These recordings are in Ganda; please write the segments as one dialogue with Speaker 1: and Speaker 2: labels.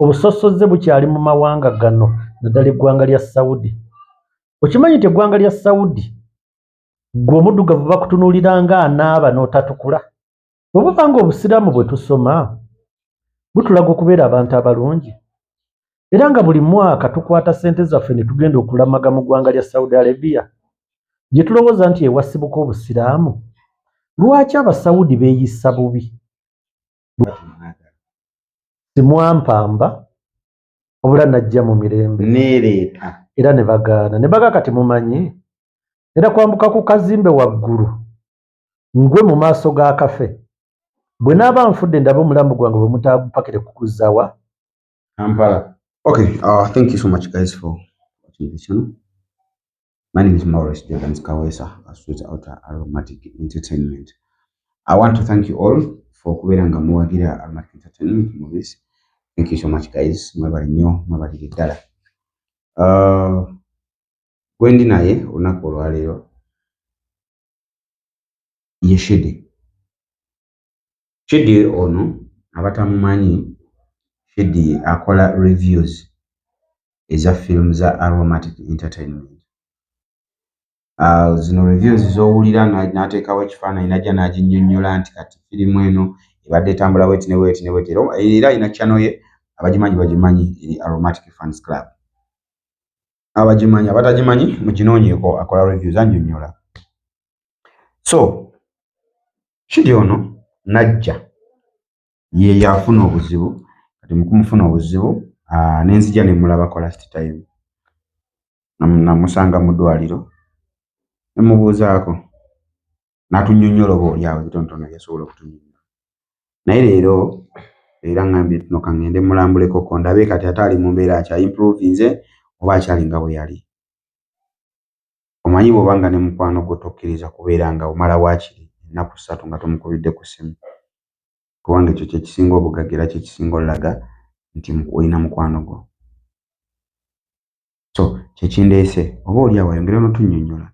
Speaker 1: Obusosoze bukyali mu mawanga gano, naddala eggwanga lya Saudi. Okimanyi nti eggwanga lya Saudi gwe omuddugavu bakutunuulira nga anaaba n'otatukula? Bwe buba nga Obusiraamu bwe tusoma butulaga okubeera abantu abalungi, era nga buli mwaka tukwata ssente zaffe ne tugenda okulamaga mu ggwanga lya Saudi Arabia gye tulowooza nti ewasibuka Obusiraamu, lwaki Abasaudi beeyisa bubi? Simwampamba wabula najja mu mirembe
Speaker 2: neereeta
Speaker 1: era ne bagaana ne baga kati mumanyi era kwambuka ku kazimbe waggulu ngwe mu maaso g'akafe bwe naaba nfudde ndabe omulambo gwange bwe mutaagupakire kuguzzawa
Speaker 2: Kampala. Okay, thank you so much, guys, for watching this channel. My name is Maurice Jordan Kawesa, Sweet Outer Aromatic Entertainment. I want to thank you all for kubeera nga muwagira Aromatic Entertainment Movies. Thank you so much, guys. Mwebale nnyo, mwebalire ddala. Gwe ndi naye olunaku olwaleero ye Shidi. Shidi ono abatamumanyi, Shidi akola reviews eza film za Aromatic Entertainment. Zino reviews z'owulira n'ateekawo ekifaananyi n'ajja n'aginnyonnyola nti kati firimu eno ebadde etambula bweti ne bweti ne bweti, era alina channel ye, abagimanyi bagimanyi, eri Aromatic Fans Club. Abagimanyi, abatagimanyi muginoonyeeko, akola reviews, annyonnyola. So Shidi ono najja ye yafuna obuzibu, kati mu kumufuna obuzibu nenzija ne mulabako last time, namusanga mu ddwaliro ne mubuuzaako n'atunnyonnyola oba oli awo ebitonotono byasobola okutunnyonnyola. Naye leero era ŋŋambye no ka ŋŋende mulambulekoko ndabe kati ate ali mu mbeera ki, aimprovinze oba akyali nga bwe yali. Omanyi bw'oba nga ne mukwano gwo tokkiriza kubeera nga omala waakiri ennaku 3 nga tomukubidde ku ssimu, kubanga ekyo kye kisinga obugagga era kye kisinga olaga nti olina mukwano gwo. So kyekindeese oba oli awo ayongere n'otunnyonnyola,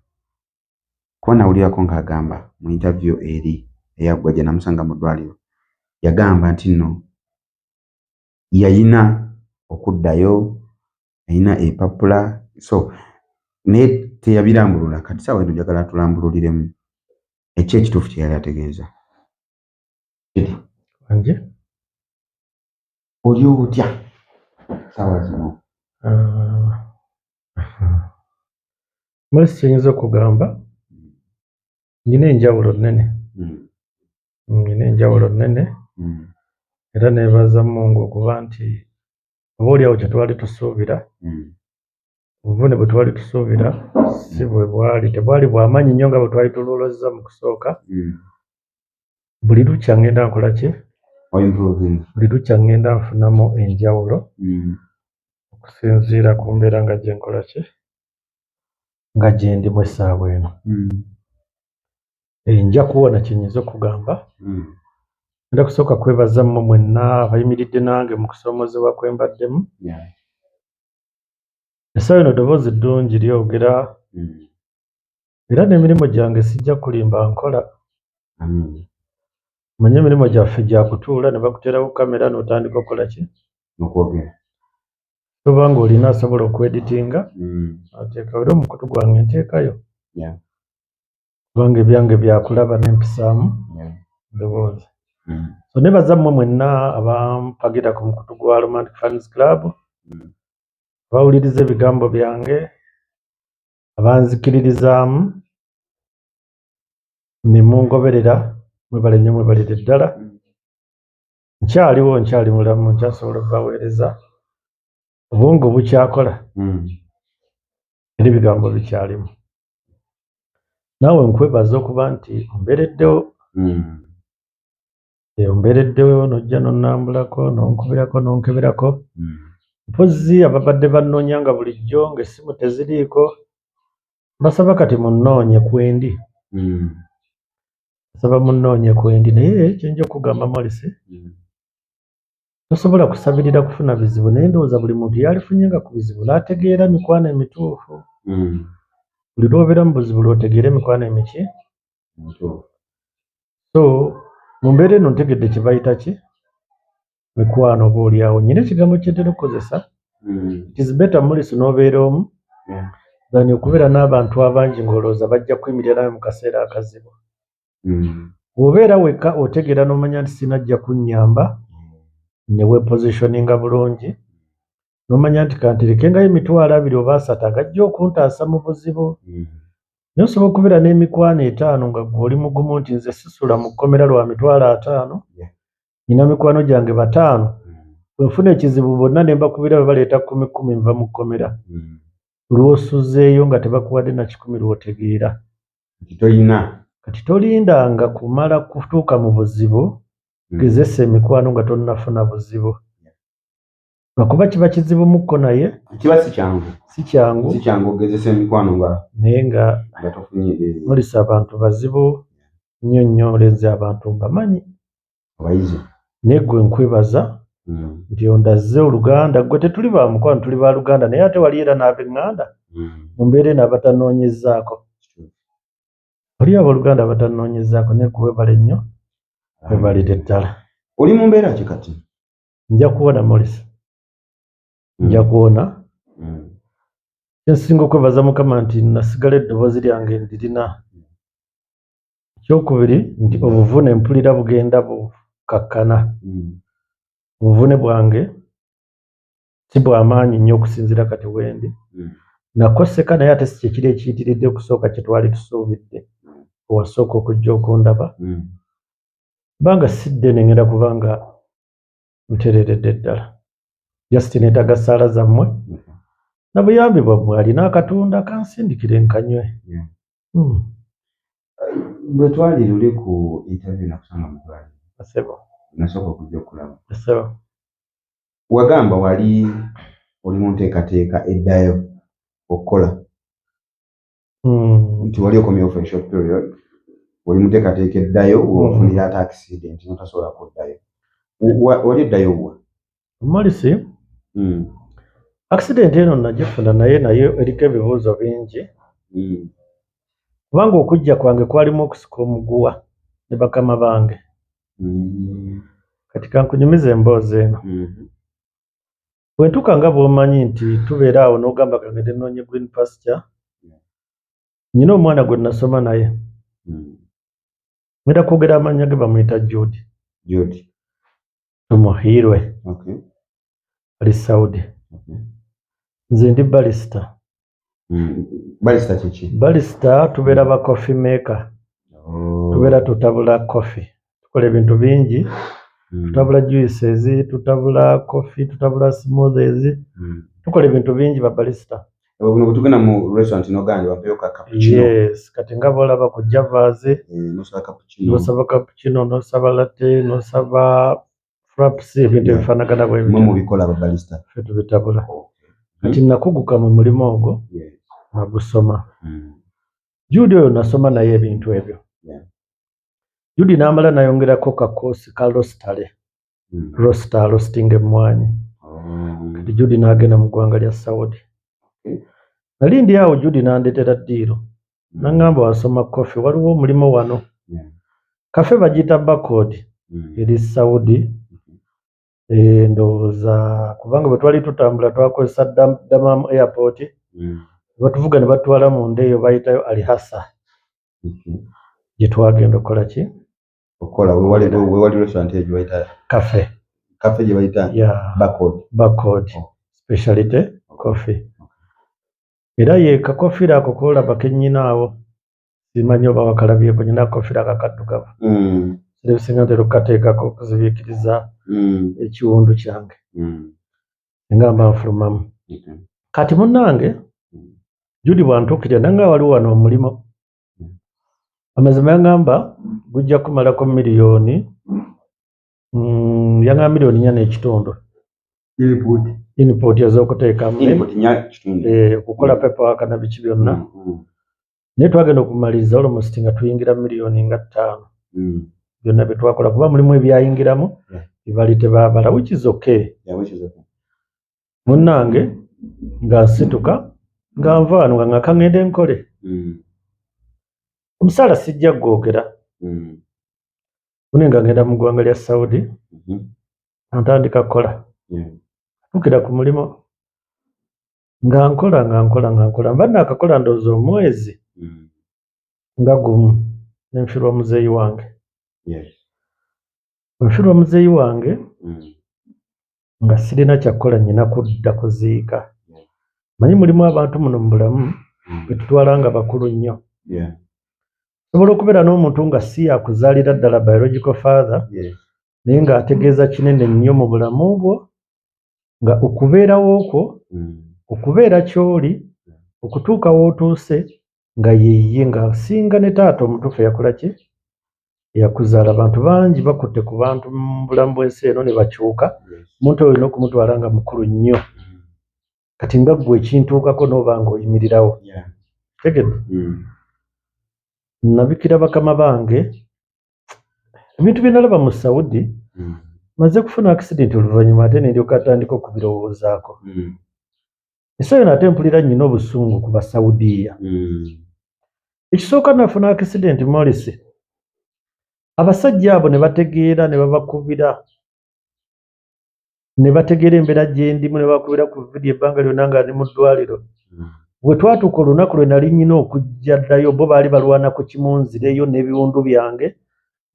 Speaker 2: kuba nawulirako ng'agamba mu interview eri eyaggwa gye namusanga mu ddwaliro, yagamba nti nno yayina okuddayo, yayina empapula, so naye teyabirambulula. Kati saawa eno njagala atulambululiremu eki ekituufu kye yali ategeeza.
Speaker 1: Nje.
Speaker 2: Oli otya saawa zino?
Speaker 1: Mulisi, kyenyinza okugamba, nina enjawulo nnene. Nina enjawulo nnene era neebaza Mungu okuba nti oba oliawo kye twali tusuubira, obuvune bwe twali tusuubira si bwe bwali, tebwali bwamaanyi nnyo nga bwe twali tulowooza mu kusooka. Buli lukya ngenda nkola ki?
Speaker 2: Improving.
Speaker 1: Buli lukya ngenda nfunamu enjawulo okusinziira ku mbeera nga gye nkola ki, nga gye ndimu essaawa eno. Nja kuwona, kyenyinza okugamba. Ngenda kusooka kwebaza mmwe mwenna abayimiridde nange mu kusoomoozebwa kwe mbaddemu. Essaawa eno eddoboozi ddungi lyogera era n'emirimu gyange sijja kulimba, nkola. Manye emirimu gyaffe gya kutuula ne bakuteerawo kamera n'otandika okukola ki?
Speaker 2: Okwogera.
Speaker 1: Toba ng'olina asobola okweditinga, ateekawo, era omukutu gwange nteekayo kubanga ebyange byakulaba n'empisaamu ddoboozi. So nebaza mmwe mwenna abampagira ku mukutu gwa Romantic Fans Club, abawuliriza ebigambo byange, abanzikiririzaamu ne mungoberera, mwebale nnyo, mwebalire ddala. Nkyaliwo, nkyali mulamu, nkyasobola okubaweereza, obwongo bukyakola era ebigambo bikyalimu. Naawe nkwebaza okuba nti ombeereddewo. Ombeereddewo n'ojja n'onnambulako, n'onkubirako, n'onkeberako. Mpozzi ababadde bannoonya nga bulijjo ng'essimu teziriiko, mbasaba kati munnoonye kwendi. Nsaba munnoonye kwendi, naye kye nja okugamba Morris, tosobola kusabirira kufuna bizibu, naye ndowooza buli muntu yalifunye nga ku bizibu n'ategeera mikwano emituufu. Buli lw'obeera mu buzibu lw'otegeera emikwano emiki.
Speaker 2: Emituufu.
Speaker 1: So mu mbeera eno ntegedde kye bayita ki? Mikwano oba oliawo nyina ekigambo kyentera okukozesa, it is better mulisi n'obeera omu than okubeera n'abantu abangi ng'olowooza bajja kuyimirira nawe mu kaseera akazibu. Bw'obeera wekka otegeera n'omanya nti sinajja kunnyamba, ne weepositioninga bulungi n'omanya nti kanterekengayo 20,000 oba 30 agajja okuntaasa mu buzibu. Naye osobola okubeera n'emikwano 5 nga ggwe oli mugumu nti nze sisula mu kkomera lwa 50,000, nina mikwano gyange 5, bwe nfuna ekizibu bonna ne mbakubira bwe baleeta 10,000 nva mu kkomera. Lw'osuzeeyo nga tebakuwadde na 100 lw'otegeera.
Speaker 2: Nti toyina.
Speaker 1: Kati tolindanga kumala kutuuka mu buzibu, gezesa emikwano nga tonnafuna buzibu. Lwakuba kiba kizibu mukko naye
Speaker 2: kiba si kyangu.
Speaker 1: Si kyangu.
Speaker 2: Si kyangu okugezesa emikwano nga
Speaker 1: naye nga
Speaker 2: nga tofunye
Speaker 1: mulisa abantu bazibu nnyo nnyo, olenzi abantu mbamanyi.
Speaker 2: Obayize.
Speaker 1: Naye ggwe nkwebaza nti ondazze oluganda, ggwe tetuli ba mukwano, tuli ba luganda, naye ate wali era n'ab'eŋŋanda mu mbeera eno abatanoonyezaako. Waliyo abooluganda abatanoonyezaako, naye ggwe weebale nnyo, weebalire ddala.
Speaker 2: Oli mu mbeera ki kati?
Speaker 1: Nja kuwona Morris. Nja kuwona. Kyensinga okwebaza Mukama nti nasigala eddoboozi lyange ndirina. Ekyokubiri nti obuvune mpulira bugenda bukakkana. Obuvune bwange si bw'amaanyi nnyo okusinziira kati wendi. Nakoseka naye ate si kye kiri ekiyitiridde okusooka kye twali tusuubidde. Owasooka okujja okundaba. Kubanga si ddene ngenda kubanga ntereeredde ddala. Just neetaaga ssaala zammwe na buyambi bwammwe, alina akatunda kansindikire nkanywe.
Speaker 2: Bwe twali luli ku interview nakusanga mu ddwaliro.
Speaker 1: Ssebo.
Speaker 2: Nasooka okujja okulaba.
Speaker 1: Ssebo.
Speaker 2: Wagamba wali oli mu nteekateeka eddayo okukola. Nti wali okomyewo for a short period, oli mu nteekateeka eddayo weofunira ate accident n'otasobola kuddayo. Wali eddayo wa?
Speaker 1: Morris, accident eno nagifuna naye nayo eriko ebibuuzo bingi. Kubanga okujja kwange kwalimu okusika omuguwa ne bakama bange. Kati kankunyumize emboozi eno. Bwe ntuuka nga bw'omanyi nti tubeera awo n'ogamba kangende nnoonye green pasture, nnyina omwana gwe nasoma naye. Ngenda kwogera amannya ge, bamuyita Jude.
Speaker 2: Jude.
Speaker 1: Tumuhiirwe. Ali Saudi. Nze ndi barista.
Speaker 2: Barista kiki?
Speaker 1: Barista tubeera ba coffee maker. Tubeera tutabula coffee. Tukola ebintu bingi. Tutabula juices, tutabula coffee, tutabula smoothies. Tukola ebintu bingi ba barista.
Speaker 2: Buno bwe tugenda mu restaurant n'ogamba bampeyo ka cappuccino.
Speaker 1: Yes, kati nga bw'olaba ku Javas,
Speaker 2: N'osaba cappuccino.
Speaker 1: N'osaba cappuccino, n'osaba latte, n'osaba fraps, ebintu ebifaanagana bwe
Speaker 2: Mwe
Speaker 1: bityo.
Speaker 2: mubikola aba barista.
Speaker 1: Ffe tubitabula. Kati nakuguka mu mulimu ogwo, nagusoma. Jude oyo nasoma naye ebintu ebyo. Jude n'amala n'ayongerako ka course ka roastery. Roaster, roasting emmwanyi. Kati Jude n'agenda mu ggwanga lya Saudi. Nali ndi awo Jude n'andeetera deal. N'aŋŋamba wasoma coffee, waliwo omulimu wano. Cafe bagiyita Barcode eri Saudi. Ndowooza kubanga bwe twali tutambula twakozesa Dammam Airport. Batuvuga ne batwala munda eyo bayitayo Al Hassa. Gye twagenda okukola ki?
Speaker 2: Okukola wewali restaurant eyo gye bayita
Speaker 1: Cafe.
Speaker 2: Cafe gye bayita Barcode.
Speaker 1: Barcode. Speciality coffee. Era ye kakofiira ako k'olaba ke nnyina awo. Simanyi oba wakalabyeko, nnyina akakofiira ako akaddugavu. Ebisinga ntera okukateekako okuzibiikiriza ekiwundu kyange. Singa mba nfulumamu. Kati munnange, Jude bw'antuukirira n'aŋŋamba waliwo wano omulimu. Amazima yaŋŋamba gujja kumalako miliyoni, yaŋŋamba 4.5 miliyoni.
Speaker 2: Input.
Speaker 1: Input ez'okuteekamu.
Speaker 2: Input 4.5.
Speaker 1: Okukola paperwork na biki byonna. Naye twagenda okumaliriza almost nga tuyingira miliyoni nga 5. Byonna bye twakola kuba mulimu ebyayingiramu bye baali tebaabala, which is okay.
Speaker 2: Yeah, which is okay.
Speaker 1: Munnange nga nsituka nga nva wano nga ngaka ŋŋende nkole. Omusaala sijja gwogera. Mune nga ngenda mu ggwanga lya Saudi. Ntandika kukola. Tuukira ku mulimu nga nkola nga nkola nga nkola, mba naakakola ndowooza omwezi nga gumu, ne nfiirwa muzeeyi wange. Bwe nfiirwa muzeeyi wange nga sirina kyakukola, nnyina kudda kuziika. Manyi mulimu abantu muno mu bulamu be tutwala nga bakulu nnyo. Osobola okubeera n'omuntu nga si yakuzaalira ddala, biological father, naye ng'ategeeza kinene nnyo mu bulamu bwo, nga okubeerawo kwo, okubeera ky'oli, okutuuka w'otuuse nga yeye, ng'asinga ne taata omutuufu eyakola ki, eyakuzaala. Abantu bangi bakutte ku bantu mu bulamu bw'ensi eno ne bakyuka. Omuntu oyo olina okumutwala nga mukulu nnyo. Kati nga ggwe ekintuukako n'oba ng'oyimirirawo. Tegedde? Nabikira bakama bange ebintu bye nalaba mu Saudi. Maze kufuna accident oluvannyuma, ate ne ndyoka atandika okubirowoozaako. Essaawa eno ate mpulira nnyina obusungu ku Basaudiya. Ekisooka, nafuna accident, Morris. Abasajja abo ne bategeera ne babakubira, ne bategeera embeera gye ndimu, ne bakubira ku vidiyo ebbanga lyonna nga ndi mu ddwaliro. Bwe twatuuka olunaku lwe nali nnyina okujja ddayo, bo baali balwana ku kimu nzireyo n'ebiwundu byange,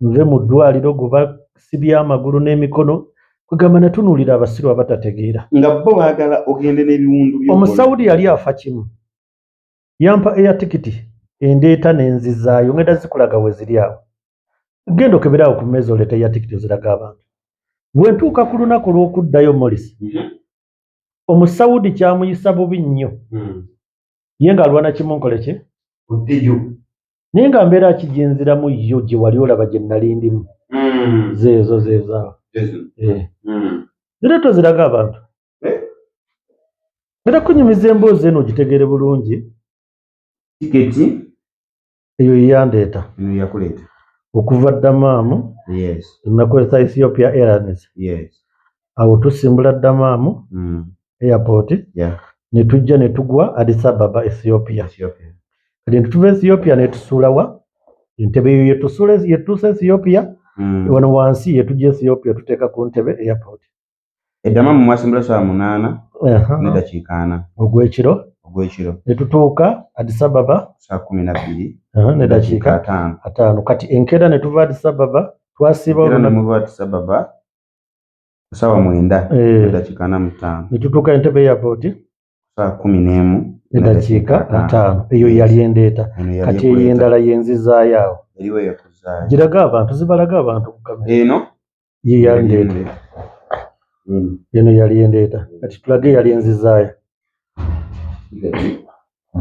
Speaker 1: nve mu ddwaliro gwe basibye amagulu n'emikono. Kwegamba natunuulira abasiru abatategeera.
Speaker 2: Nga bo baagala ogende n'ebiwundu by'okola.
Speaker 1: Omusawudi yali afa kimu, yampa air ticket endeeta n'enzizaayo. Ngenda zikulaga we ziri awo, genda okebere awo ku mmeeza, oleeta air ticket oziraga abantu. Bwe ntuuka ku lunaku lw'okuddayo, Morris, Omusawudi kyamuyisa bubi nnyo. Ye ng'alwana kimu nkole ki?
Speaker 2: Oddeyo.
Speaker 1: Naye nga mbeera kigenziramu yo gye wali olaba gye nali ndimu. Zeezo zeezaawo. Eh. Zira toziraga abantu.
Speaker 2: Eh?
Speaker 1: Era kunyumiza emboozi eno ogitegeere bulungi.
Speaker 2: Tiketi.
Speaker 1: Eyo yeyandeeta.
Speaker 2: Eno yakuleeta.
Speaker 1: Okuva Ddamaamu. Nakozesa Ethiopia Airlines. Awo tusimbula Ddamaamu airport, ne tujja ne tugwa Addis Ababa, Ethiopia.
Speaker 2: Ethiopia.
Speaker 1: Kati ne tuva Ethiopia ne tusuula wa? Entebe eyo yetusuula, yetuusa Ethiopia. Wano wansi yetujja Ethiopia, tuteeka ku ntebe airport.
Speaker 2: Eddamaamu mwasimbula 8:40
Speaker 1: Ogw'ekiro.
Speaker 2: Ogw'ekiro.
Speaker 1: Ne tutuuka Addis Ababa
Speaker 2: 12:50
Speaker 1: 5. Kati enkeera ne tuva Addis Ababa, twasiiba
Speaker 2: Era ne muva Addis Ababa ku 9:45.
Speaker 1: Ne tutuuka Entebbe airport
Speaker 2: 11:50.
Speaker 1: Eyo yali endeeta.
Speaker 2: Eno yali
Speaker 1: Kati eyo
Speaker 2: ekuleeta.
Speaker 1: endala yenzizaayo awo.
Speaker 2: Eriwo eyakuzaayo.
Speaker 1: Giraga abantu, zibalaga abantu ku kamera.
Speaker 2: Eno
Speaker 1: Ye yali ndeeta. Eno yali endeeta, kati tulage eyali enzizaayo.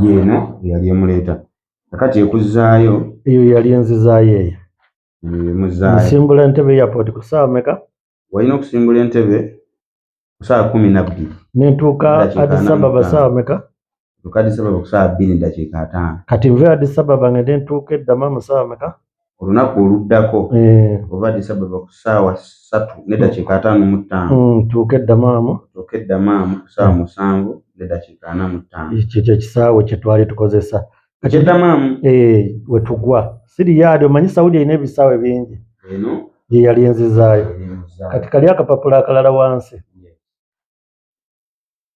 Speaker 2: Yeeno eyali emuleeta, kakati ekuzzaayo.
Speaker 1: Eyo yali enzizaayo eyo.
Speaker 2: Eno yemuzaayo.
Speaker 1: Nsimbula Entebbe airport ku ssaawa meka?
Speaker 2: Walina okusimbula Entebe ku 12:00.
Speaker 1: Nentuuka
Speaker 2: Eddakiika
Speaker 1: Addis
Speaker 2: ana mu
Speaker 1: Ababa
Speaker 2: ttaano.
Speaker 1: ssaawa meka?
Speaker 2: Tuuka Addis Ababa ku 2:50.
Speaker 1: Kati nve Addis Ababa ngende ntuuka eddama mu ssaawa meka?
Speaker 2: Olunaku oluddako ova Addis Ababa ku 3:55.
Speaker 1: Ntuuka eddamaamu.
Speaker 2: Otuuka eddamaamu ku 7:45.
Speaker 1: Ekyo kyekisaawe kye twali tukozesa. Kati
Speaker 2: Ekyeddamaamu.
Speaker 1: Eh, wetugwa siriyaadi. Omanyi Saudi erina ebisaawe bingi.
Speaker 2: Eno
Speaker 1: Ye yali enzizaayo.
Speaker 2: yali emuzaayo.
Speaker 1: Kati kali akapapula akalala wansi,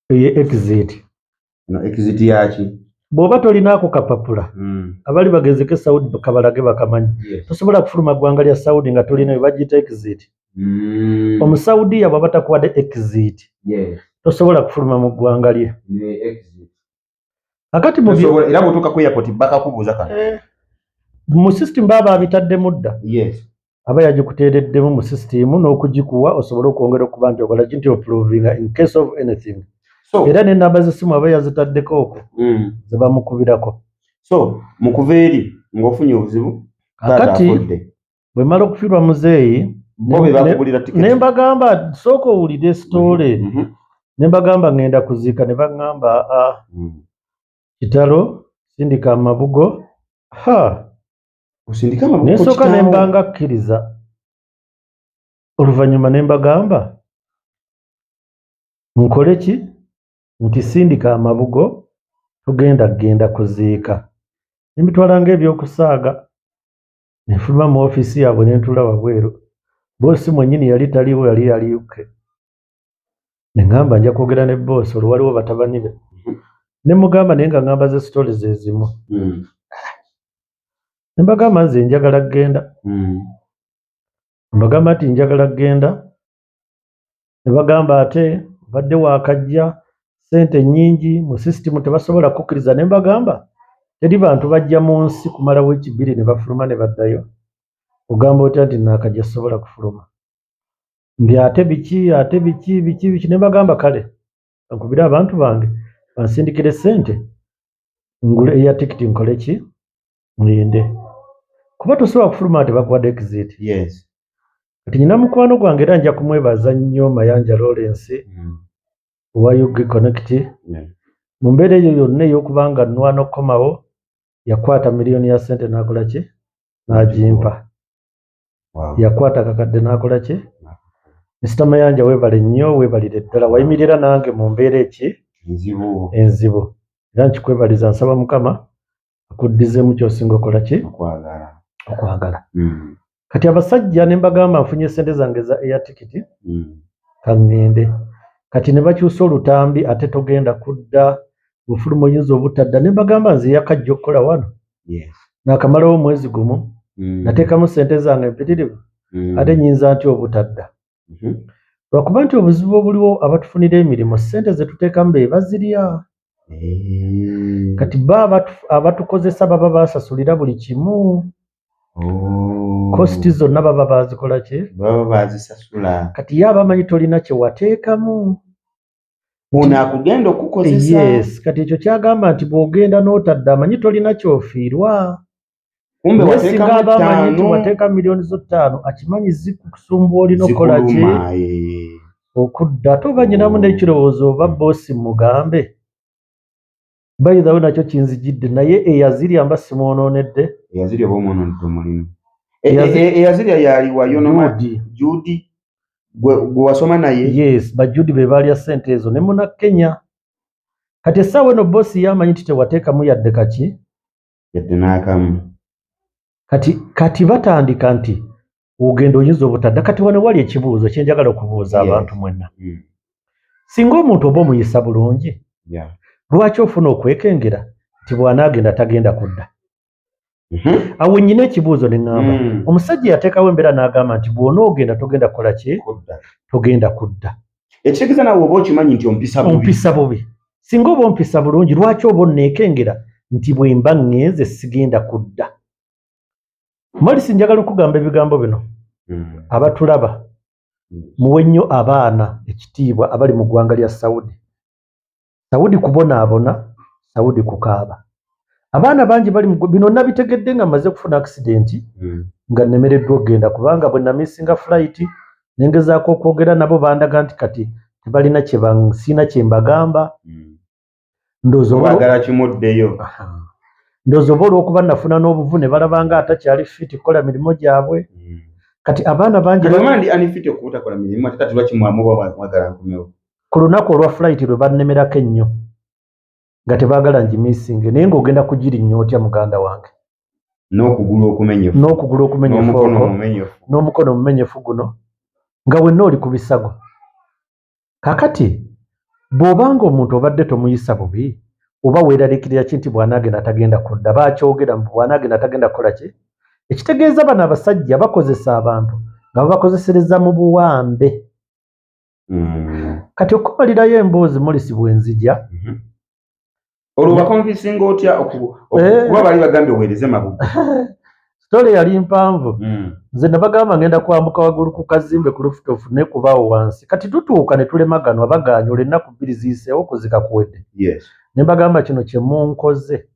Speaker 1: eyo exit.
Speaker 2: Eno exit yaki?
Speaker 1: Bw'oba tolinaako kapapula, abali bagezeko e Saudi kabalage bakamanyi, tosobola kufuluma ggwanga lya Saudi nga tolina bye bagiyita exit. Omusaudiya bw'aba takuwadde exit, tosobola kufuluma mu ggwanga lye.
Speaker 2: Ne exit.
Speaker 1: Akati mu
Speaker 2: Era bw'otuuka ku airport bakakubuuza kano.
Speaker 1: Eh, mu system baba babitaddemu dda. Aba yagikuteereddemu mu system n'okugikuwa osobole okwongera okuba nti okola ki, nti oprovinga in case of anything.
Speaker 2: So
Speaker 1: Era n'ennamba z'essimu aba yazitaddeko okwo ze bamukubirako.
Speaker 2: So mu kuva eri ng'ofunye obuzibu, taata
Speaker 1: Kakati
Speaker 2: afudde.
Speaker 1: Bwe mala okufiirwa muzeeyi,
Speaker 2: Bo be bakugulira tiketi.
Speaker 1: Ne mbagamba, sooka owulire story. Ne mbagamba ngenda kuziika, ne baŋŋamba, "Aa, kitalo, sindika amabugo." Ha.
Speaker 2: Osindike amabugo.
Speaker 1: Ne nsooka ne
Speaker 2: kitaawo.
Speaker 1: mbanga kkiriza, oluvannyuma ne mbagamba nkole ki, nti sindika amabugo, tugenda kugenda kuziika. Ne mbitwala ng'ebyokusaaga, ne nfuluma mu ofiisi yaabwe ne ntuula wabweru. Boosi mwennyini yali taliiwo, yali yali UK. Ne ŋŋamba nja kwogera ne boosi, olwo waliwo batabani be. Ne mugamba, naye nga ŋŋamba ze story ze zimu. Ne mbagamba nze njagala kugenda. Mbagamba nti njagala kugenda. Ne bagamba ate obadde waakajja, ssente nnyingi mu sisitimu tebasobola kukkiriza. Ne mbagamba teri bantu bajja mu nsi kumala wiiki 2 ne bafuluma ne baddayo. Ogamba otya nti naakajja sobola kufuluma? Mbi ate biki, ate biki biki biki. Ne mbagamba kale nkubire abantu bange bansindikire ssente ngule eya tikiti nkole ki, ngende, kuba tosobola kufuluma nga tebakuwadde exit. Kati nyina mukwano gwange era nja kumwebaza nnyo, Mayanja Lawrence owa UG Connect. Mu mbeera eyo yonna ey'okuba nga nnwana okukomawo, yakwata miliyoni ya ssente n'akola ki, n'agimpa. Yakwata akakadde n'akola ki. Mr Mayanja, weebale nnyo, weebalire ddala, wayimirira nange mu mbeera eki
Speaker 2: Nzibu.
Speaker 1: enzibu, era nkikwebaliza. Nsaba Mukama akuddizeemu ky'osinga okola ki,
Speaker 2: Okwagala.
Speaker 1: okwagala. Kati abasajja ne mbagamba nfunye ssente zange za air ticket, kaŋŋende. Kati ne bakyusa olutambi, ate togenda kudda, bw'ofuluma oyinza obutadda. Ne mbagamba nze yakajja okukola wano, naakamalawo omwezi gumu, nateekamu ssente zange empitirivu, ate nnyinza ntya obutadda? Lwakuba nti obuzibu obuliwo, abatufunira emirimu ssente ze tuteekamu be bazirya. Kati bo abatukozesa baba basasulira buli kimu. Cost zonna baba bazikola ki?
Speaker 2: Baba bazisasula.
Speaker 1: Kati ye aba amanyi tolina kye wateekamu.
Speaker 2: Ono akugenda okukozesa.
Speaker 1: Yes, kati ekyo kyagamba nti bw'ogenda n'otadda, amanyi tolina ky'ofiirwa.
Speaker 2: Kumbe
Speaker 1: Naye singa
Speaker 2: wateekamu
Speaker 1: aba amanyi nti
Speaker 2: ttaano,
Speaker 1: wateeka miliyoni zo 5, akimanyi zikusumba, olina okukola ki?
Speaker 2: Zikuluma, eh.
Speaker 1: Okudda. Ate oba nyinamu n'ekirowoozo, oba boosi mugambe, by the way nakyo kinzijidde, naye eyazirya mba simwonoonedde.
Speaker 2: Eyazirya oba omwonoonedde omulimu.
Speaker 1: Eyazirya
Speaker 2: Eyazirya yaliwa yonoma?
Speaker 1: Judy.
Speaker 2: Judy gwe wasoma naye?
Speaker 1: Yes, bajudi be baalya ssente ezo ne muna Kenya. Kati essaawa eno boosi yamanyi nti tewateekamu yadde kaki.
Speaker 2: Yadde n'akamu.
Speaker 1: Kati batandika nti ogenda oyinza obutadda. Kati wano wali ekibuuzo kye njagala okubuuza abantu mwenna. Singa omuntu oba omuyisa bulungi, lwaki ofuna okwekengera nti bw'anaagenda tagenda kudda? Awo nnyina ekibuuzo ne ŋŋamba, omusajja yateekawo embeera n'agamba nti bw'onoogenda togenda kukola ki?
Speaker 2: Kudda.
Speaker 1: Togenda kudda.
Speaker 2: Ekitegeeza naawe oba okimanyi nti ompisa bubi.
Speaker 1: Ompisa bubi. Singa oba ompisa bulungi, lwaki oba onneekengera nti bwe mba ŋŋenze sigenda kudda? Molisi, njagala okugamba ebigambo bino. Abatulaba, muwe nnyo abaana ekitiibwa abali mu ggwanga lya Saudi. Saudi kubonaabona, Saudi kukaaba. Abaana bangi bali mu bino nabitegedde nga mmaze kufuna accident, nga nnemereddwa okugenda, kubanga bwe namissinga flight ne ngezaako okwogera nabo, bandaga nti kati tebalina kye siina kye mbagamba. Ndowooza oba
Speaker 2: Baagala kimuddeyo.
Speaker 1: Aha. Ndowooza oba olw'okuba nafuna n'obuvu ne balaba nga atakyali fit kukola mirimu gyabwe. Kati abaana bangi
Speaker 2: Kati oba ndi unfit okubutakola mirimu, ate kati lwaki mwamuba mwagala nkomewo?
Speaker 1: Ku lunaku olwa flight lwe bannemerako ennyo nga tebaagala ngimissinge, naye ng'ogenda kugirinnya otya, muganda wange?
Speaker 2: N'okugulu okumenyefu.
Speaker 1: N'okugulu okumenyefu.
Speaker 2: N'omukono
Speaker 1: Okwo
Speaker 2: omumenyefu.
Speaker 1: N'omukono omumenyefu guno, nga wenna oli ku bisago. Kakati bw'obanga omuntu obadde tomuyisa bubi, oba weeraliikirira ki nti bw'anaagenda tagenda kudda? Baakyogera mbu bw'anaagenda tagenda kukola ki? Ekitegeeza bano abasajja bakozesa abantu nga babakozesereza mu buwambe. Kati okumalirayo emboozi, Molisi, bwe nzija
Speaker 2: Olwo baconvincinga otya kuba bali bagambye oweereze Mabugo?
Speaker 1: Story yali mpanvu. Nze nabagamba ngenda kwambuka waggulu ku kazimbe ku rooftop ne kubaawo wansi. Kati tutuuka ne tulemaganwa, bagaanye. Olwo ennaku 2 ziyiseewo, kuzika kuwedde. Ne mbagamba kino kye munkoze,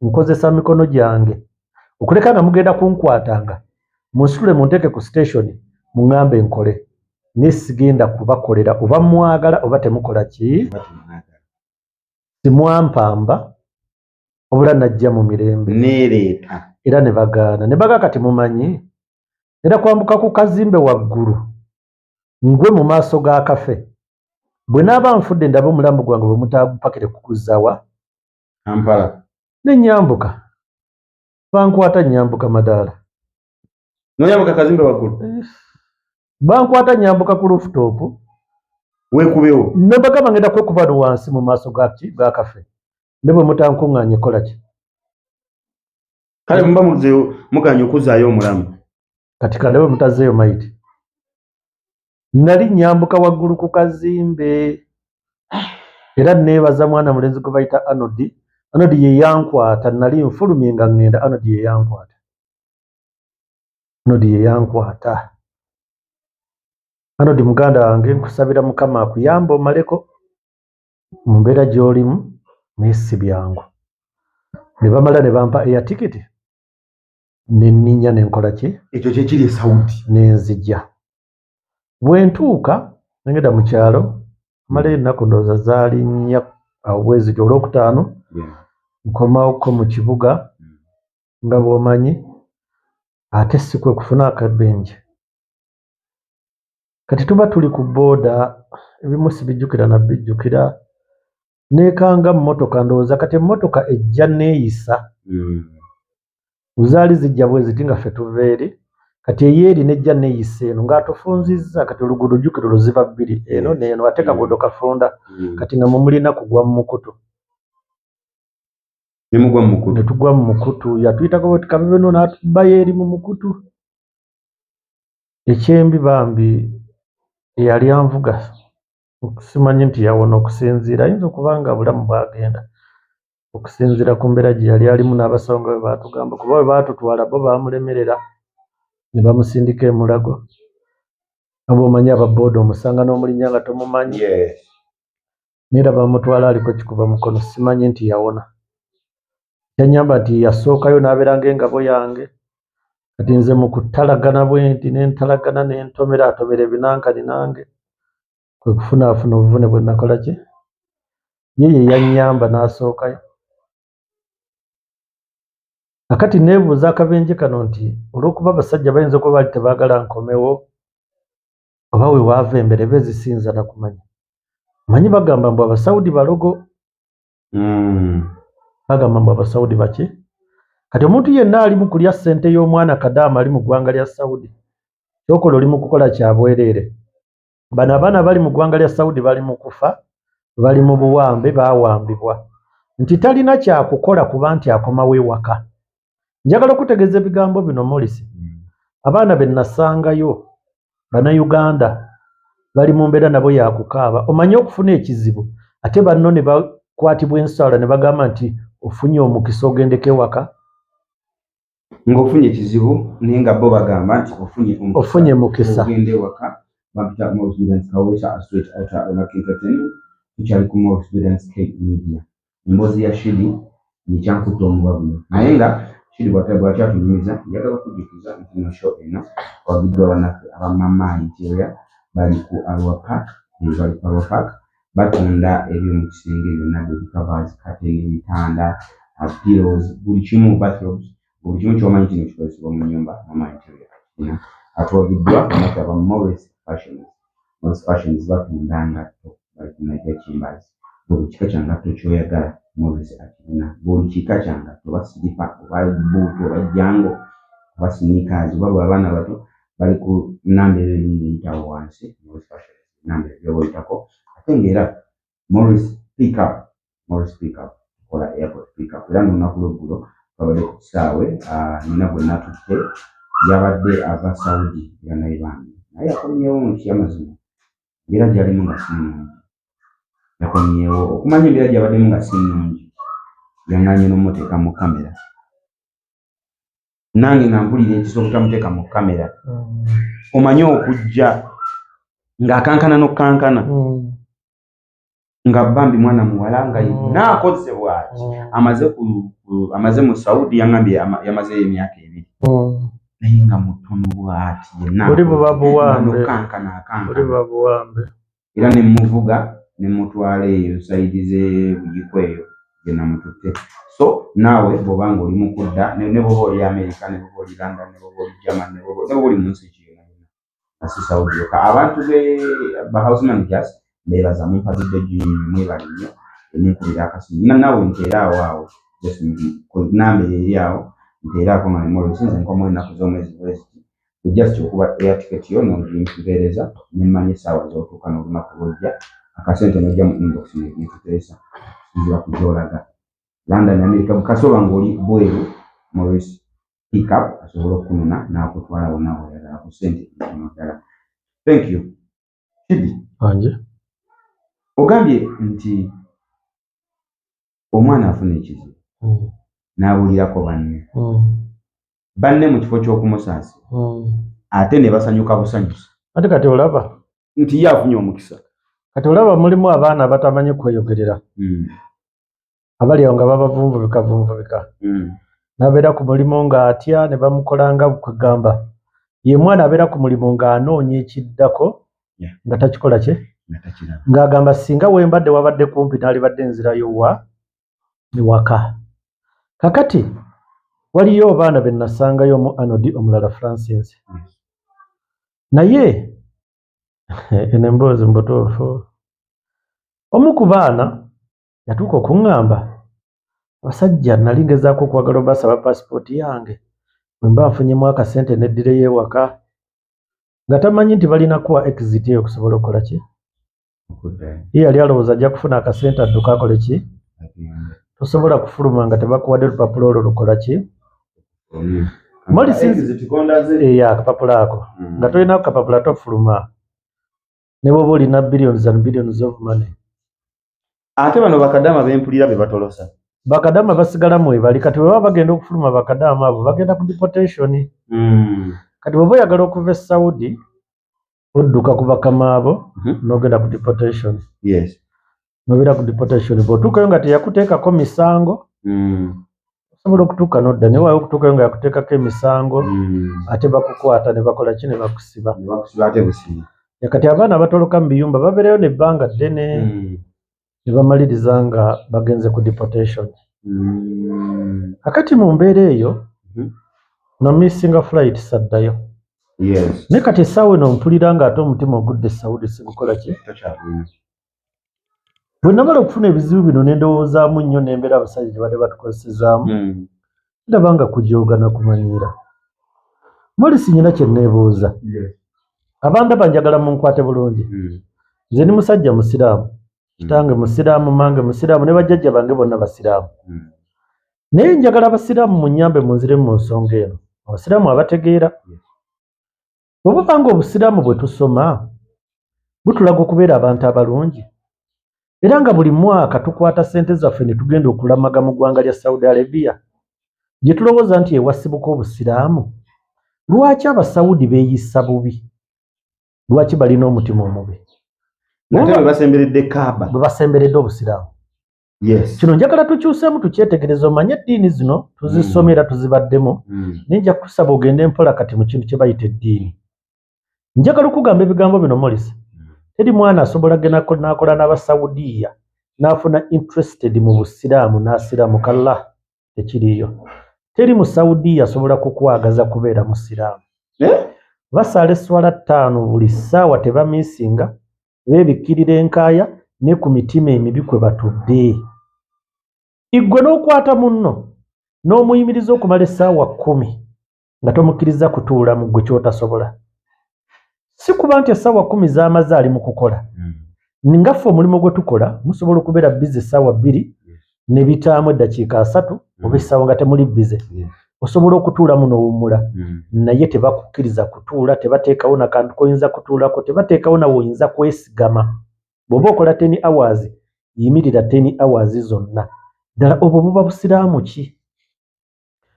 Speaker 1: nkozesa mikono gyange okuleka nga mugenda kunkwatanga, munsitule munteeke ku station, muŋŋambe nkole, naye sigenda kubakolera, oba mwagala oba temukola ki.
Speaker 2: Oba temwagala.
Speaker 1: Simwampamba, wabula najja mu mirembe.
Speaker 2: Neereeta.
Speaker 1: Era ne bagaana, ne baga kati mumanyi era kwambuka ku kazimbe waggulu ngwe mu maaso ga kafe, bwe naaba nfudde ndabe omulambo gwange bwe mutaagupakire kuguzzawa
Speaker 2: Kampala.
Speaker 1: Ne nyambuka, bankwata, nyambuka madaala.
Speaker 2: Noyambuka kazimbe waggulu?
Speaker 1: Bankwata nyambuka ku rooftop.
Speaker 2: Weekubewo.
Speaker 1: Ne mbagamba ngenda kwekuba wano wansi mu maaso ga ki ga kafe. Ne bwe mutankuŋŋaanye kola ki?
Speaker 2: Kale muba muzeewo muganye okuzzaayo omulamu.
Speaker 1: Kati kale bwe mutazzeeyo mayiti. Nali nyambuka waggulu ku kazimbe. Era neebaza mwana mulenzi gwe bayita Arnold. Arnold ye yankwata, nali nfulumye nga ŋŋenda, Arnold ye yankwata. Arnold ye yankwata. Arnold muganda wange nkusabira Mukama akuyambe omaleko mu mbeera gy'olimu naye si byangu. Ne bamala ne bampa air ticket ne nninnya ne nkola ki?
Speaker 2: Ekyo kye kiri e Saudi.
Speaker 1: Ne nzija. Bwe ntuuka ne ngenda mu kyalo mmalayo ennaku ndowooza zaali nnya awo bwe zityo Olwokutaano nkomawoko mu kibuga nga bw'omanyi ate si kwe kufuna akabenje. Kati tuba tuli ku bbooda ebimu sibijjukira na bijjukira neekanga mmotoka ndowooza kati emmotoka ejja neeyisa zaali zijja bwe ziti nga ffe tuva eri kati eyeeri nejja neeyisa eno ng'atufunzizza kati oluguudo jjukira olwo ziba bbiri eno n'eno ate kaguudo kafunda kati nga mwe mulina kugwa mu mukutu.
Speaker 2: Ne mugwa mu mukutu.
Speaker 1: Ne tugwa mu mukutu yatuyitako bwe kabebe no n'atubbayo eri mu mukutu. Ekyembi bambi eyali anvuga simanyi nti yawona okusinziira ayinza okuba nga bulamu bwagenda okusinziira ku mbeera gye yali alimu n'abasawo nga bwe baatugamba kuba bwe baatutwala bo baamulemerera ne bamusindika e Mulago. Nga bw'omanyi aba bbooda omusanga n'omulinnya nga tomumanyi. Naye era baamutwala aliko kikuba mukono simanyi nti yawona. Yannyamba nti yasookayo n'abeera ng'engabo yange. Kati nze mu kutalagana bwe nti ne ntalagana ne ntomera atomera ebinankani nange kwe kufunaafuna obuvune bwe nakola ki? Ye ye yannyamba n'asookayo. Kakati neebuuza akabenje kano nti olw'okuba abasajja bayinza okuba baali tebaagala nkomewo oba we waava emberebe zisinza na kumanya. Omanyi bagamba mbu Abasaudi balogo. Bagamba mbu Abasaudi baki? Kati omuntu yenna ali mu kulya ssente y'omwana kadaama ali mu ggwanga lya Saudi, ky'okola oli mu kukola kya bwereere. Bano abaana bali mu ggwanga lya Saudi bali mu kufa, bali mu buwambe, baawambibwa. Nti talina kyakukola kuba nti akomawo ewaka. Njagala okutegeeza ebigambo bino Morris. Abaana be nasangayo Bannayuganda bali mu mbeera nabo ya kukaaba. Omanyi okufuna ekizibu ate banno ne bakwatibwa ensala ne bagamba nti ofunye omukisa ogendeko ewaka.
Speaker 2: Ng'ofunye ekizibu naye nga bo bagamba nti ofunye omukisa.
Speaker 1: Ofunye mukisa.
Speaker 2: Ogende ewaka. Bampita Morris Jordan Kaweesa, straight out Rock Entertainment. Tukyali ku Morris Jordan K Media. Emboozi ya Shidi yekyankutta omuba guno. Naye nga Shidi bw'akyatunyumiza, njagala okujjukiza nti no show eno wagiddwa bannaffe aba Mama Interior bali ku Arua Park, bali ku Arua Park batunda eby'omu kisenge byonna, bed covers, curtain, ebitanda, pillows, buli kimu, bathrobes, buli kimu ky'omanyi kino kikozesebwa mu nnyumba Mama Interior akirina. Atuwagiddwa bannaffe aba Morris Fashions. Morris Fashions batunda ngatto, bali ku Niger Chambers. Buli kika kya ngatto ky'oyagala Morris akirina. Buli kika kya ngatto oba siripa oba buutu oba jango oba sneakers oba bwe abaana bato bali ku namba eyo yennyini eyitawo wansi Morris Fashions namba eyo gy'oba oyitako. Ate ng'era Morris Pickup, Morris Pickup tukola airport pickup era n'olunaku lw'eggulo twabadde ku kisaawe nina gwe natutte yabadde ava Saudi era naye bambi naye yakomyewo nti amazima embeera gy'alimu nga si nnungi. Yakomyewo okumanya embeera gy'abaddemu nga si nnungi yaŋŋaanye n'omuteeka mu kamera. Nange nga mpulira ekisa obutamuteeka mu kamera. Omanyi okujja ng'akankana n'okkankana nga bambi mwana muwala nga yenna akoze bw'ati amaze mu Saudi yaŋŋambye yamazeeyo emyaka 2 naye nga mutono bw'ati yenna
Speaker 1: Buli buba buwambe.
Speaker 2: n'okkankana akankana.
Speaker 1: Buli buba buwambe.
Speaker 2: Era ne mmuvuga ne mmutwala eyo sayidi z'e Buyikwe eyo gye namututte. So naawe bw'oba ng'oli mu kudda ne bw'oba oli America ne bw'oba oli London ne bw'oba oli Germany ne bw'oba oli mu nsi ki yonna yonna nga si Saudi yokka. Abantu be ba house managers mbeebaza mumpagidde nnyo mwebale nnyo munkubira akasimu. Naawe nteera awo awo just ku namba eyo eri awo nteeraako nga ne Morris nze nkomawo ennaku z'omwezi bwe ziti. Just okuba air ticket yo n'ogimpeereza ne mmanya essaawa z'otuuka n'olunaku lw'ojja, akasente n'ojja mu inbox ne tuteesa okusinziira ku gy'olaga. London, America, kasoba ng'oli bweru, Maurice Pickup asobola okukunona n'akutwala wonna w'oyagala ku ssente ntono ddala. Thank you. Kidi.
Speaker 1: Wanje.
Speaker 2: Ogambye nti omwana afuna ekizibu n'abuulirako banne. Banne mu kifo ky'okumusaasira ate ne basanyuka busanyusa.
Speaker 1: Ate kati olaba
Speaker 2: nti ye afunye omukisa.
Speaker 1: Kati olaba mulimu abaana abatamanyi kweyogerera, abali awo nga babavunvubika vunvubika, n'abeera ku mulimu ng'atya ne bamukola nga kwegamba ye mwana abeera ku mulimu ng'anoonya ekiddako nga takikola kye
Speaker 2: nga takiraba,
Speaker 1: ng'agamba singa wembadde wabadde kumpi n'alibadde nzirayo wa ewaka. Kakati waliyo abaana be nasangayo, omu Anodi, omulala Francis. Naye eno emboozi mu butuufu, omu ku baana yatuuka okuŋŋamba, abasajja nali ngezaako okwagala obasaba pasipooti yange bwe mba nfunyemu akasente neddireyo ewaka, nga tamanyi nti balina kuwa exit eyo okusobola okukola ki.
Speaker 2: Okuddayo.
Speaker 1: Ye yali alowooza ajja kufuna akasente adduka akole ki.
Speaker 2: Agende.
Speaker 1: Tosobola kufuluma nga tebakuwadde lupapula olwo lukola ki. Morris-
Speaker 2: Exit kondaze.
Speaker 1: Eyo akapapula ako nga tolina kapapula tofuluma ne bw'oba olina billions and billions of money.
Speaker 2: Ate bano bakadaama bempulira be batolosa.
Speaker 1: Bakadaama basigala mwebali. Kati bwe baba bagenda okufuluma, bakadaama abo bagenda ku deportation. Kati bw'oba oyagala okuva e Saudi, odduka ku bakama abo n'ogenda ku deportation. N'obeera ku deportation, bw'otuukayo nga teyakuteekako misango, osobola okutuuka n'odda. Naye waawe okutuukayo nga yakuteekako emisango, ate bakukwata ne bakola ki, ne bakusiba.
Speaker 2: Ne bakusiba ate busibi.
Speaker 1: Ya, kati abaana abatoloka mu biyumba babeerayo nebbanga ddene ne bamaliriza nga bagenze ku deportation. Kakati mu mbeera eyo namissinga flight, saddayo. Naye kati essaawa eno mpulira ng'ate omutima ogudde e Saudi sigukola ki.
Speaker 2: Tokyagenda.
Speaker 1: Bwe namala okufuna ebizibu bino ne ndowoozaamu nnyo n'embeera abasajja gye badde batukozesezaamu, ndaba nga kujooga na kumanyiira. Molisi, nyina kye neebuuza. Abandaba njagala munkwate bulungi. Nze ndi musajja musiraamu, kitange musiraamu, mange musiraamu, ne bajjajja bange bonna basiraamu. Naye njagala abasiraamu munyambe munziremu mu nsonga eno, abasiraamu abategeera. Bwe buba nga obusiraamu bwe tusoma butulaga okubeera abantu abalungi, era nga buli mwaka tukwata ssente zaffe ne tugenda okulamaga mu ggwanga lya Saudi Arabia gye tulowooza nti ewasibuka obusiraamu, lwaki abasawudi beeyisa bubi? Lwaki balina omutima omubi?
Speaker 2: Ate bwe basemberedde Kaaba.
Speaker 1: Bwe basemberedde obusiraamu. Kino njagala tukyuseemu, tukyetegereze, omanye eddiini zino tuzisoma era tuzibaddemu. Naye nja kukusaba ogende mpola kati mu kintu kye bayita eddiini. Njagala okugamba ebigambo bino, Morris. Teri mwana asobola genda n'akola n'abasawudiya n'afuna interested mu busiraamu n'asiramuka la tekiriiyo. Teri musawudiya asobola kukwagaza kubeera musiraamu.
Speaker 2: Eh?
Speaker 1: Basaala esswala 5 buli ssaawa, tebamissinga, beebikkirira enkaaya ne ku mitima emibi kwe batudde. Iggwe n'okwata munno n'omuyimiriza okumala essaawa 10 nga tomukkiriza kutuula mu ggwe ky'otasobola. Si kuba nti essaawa 10 z'amaze ali mu kukola. Nga ffe omulimu gwe tukola musobola okubeera busy essaawa 2 ne bitaamu eddakiika 30 oba essaawa nga temuli busy. Osobola okutuulamu n'owummula. Naye tebakukkiriza kutuula, tebateekawo na kantu k'oyinza kutuulako, tebateekawo nawe oyinza kwesigama. Bw'oba okola 10 hours, yimirira 10 hours zonna. Ddala obwo buba busiraamu ki?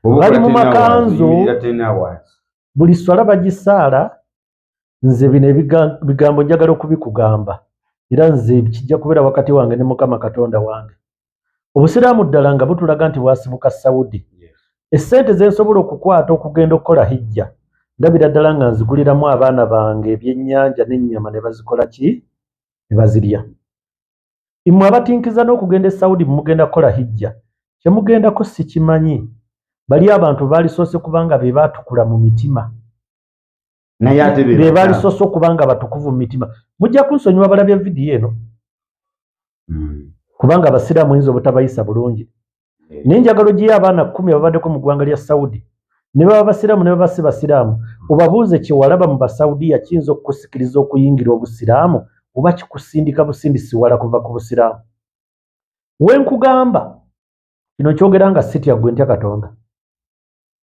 Speaker 2: Bw'oba
Speaker 1: Bali
Speaker 2: okola
Speaker 1: mu
Speaker 2: 10 hours,
Speaker 1: makanzu.
Speaker 2: oyimirira 10 hours.
Speaker 1: Buli swala bagisaala. Nze bino bigambo njagala okubikugamba, era nze kijja kubeera wakati wange ne Mukama Katonda wange. Obusiraamu ddala nga butulaga nti bwasibuka Saudi, essente ze nsobola okukwata okugenda okukola hijja, ndabira ddala nga nziguliramu abaana bange ebyennyanja n'ennyama ne bazikola ki, ne bazirya. Mmwe abatinkiza n'okugenda e Saudi mugenda kukola hijja, kye mugendako sikimanyi. Bali abantu baalisoose kubanga be baatukula mu mitima.
Speaker 2: Naye ate be
Speaker 1: be baalisoose okuba nga batukuvu mu mitima. Mujja kunsonyiwa balabye vidiyo eno, kubanga abasiraamu oyinza obutabayisa bulungi. Naye njagala ogiyo abaana 10 ababaddeko mu ggwanga lya Saudi. Ne baba basiraamu ne baba si basiraamu, obabuuze kyewalaba mu Basaudiya kiyinza okukusikiriza okuyingira obusiraamu oba kikusindika busindisi wala kuva ku busiraamu. We nkugamba kino nkyogera nga sitya ggwe, ntya Katonda.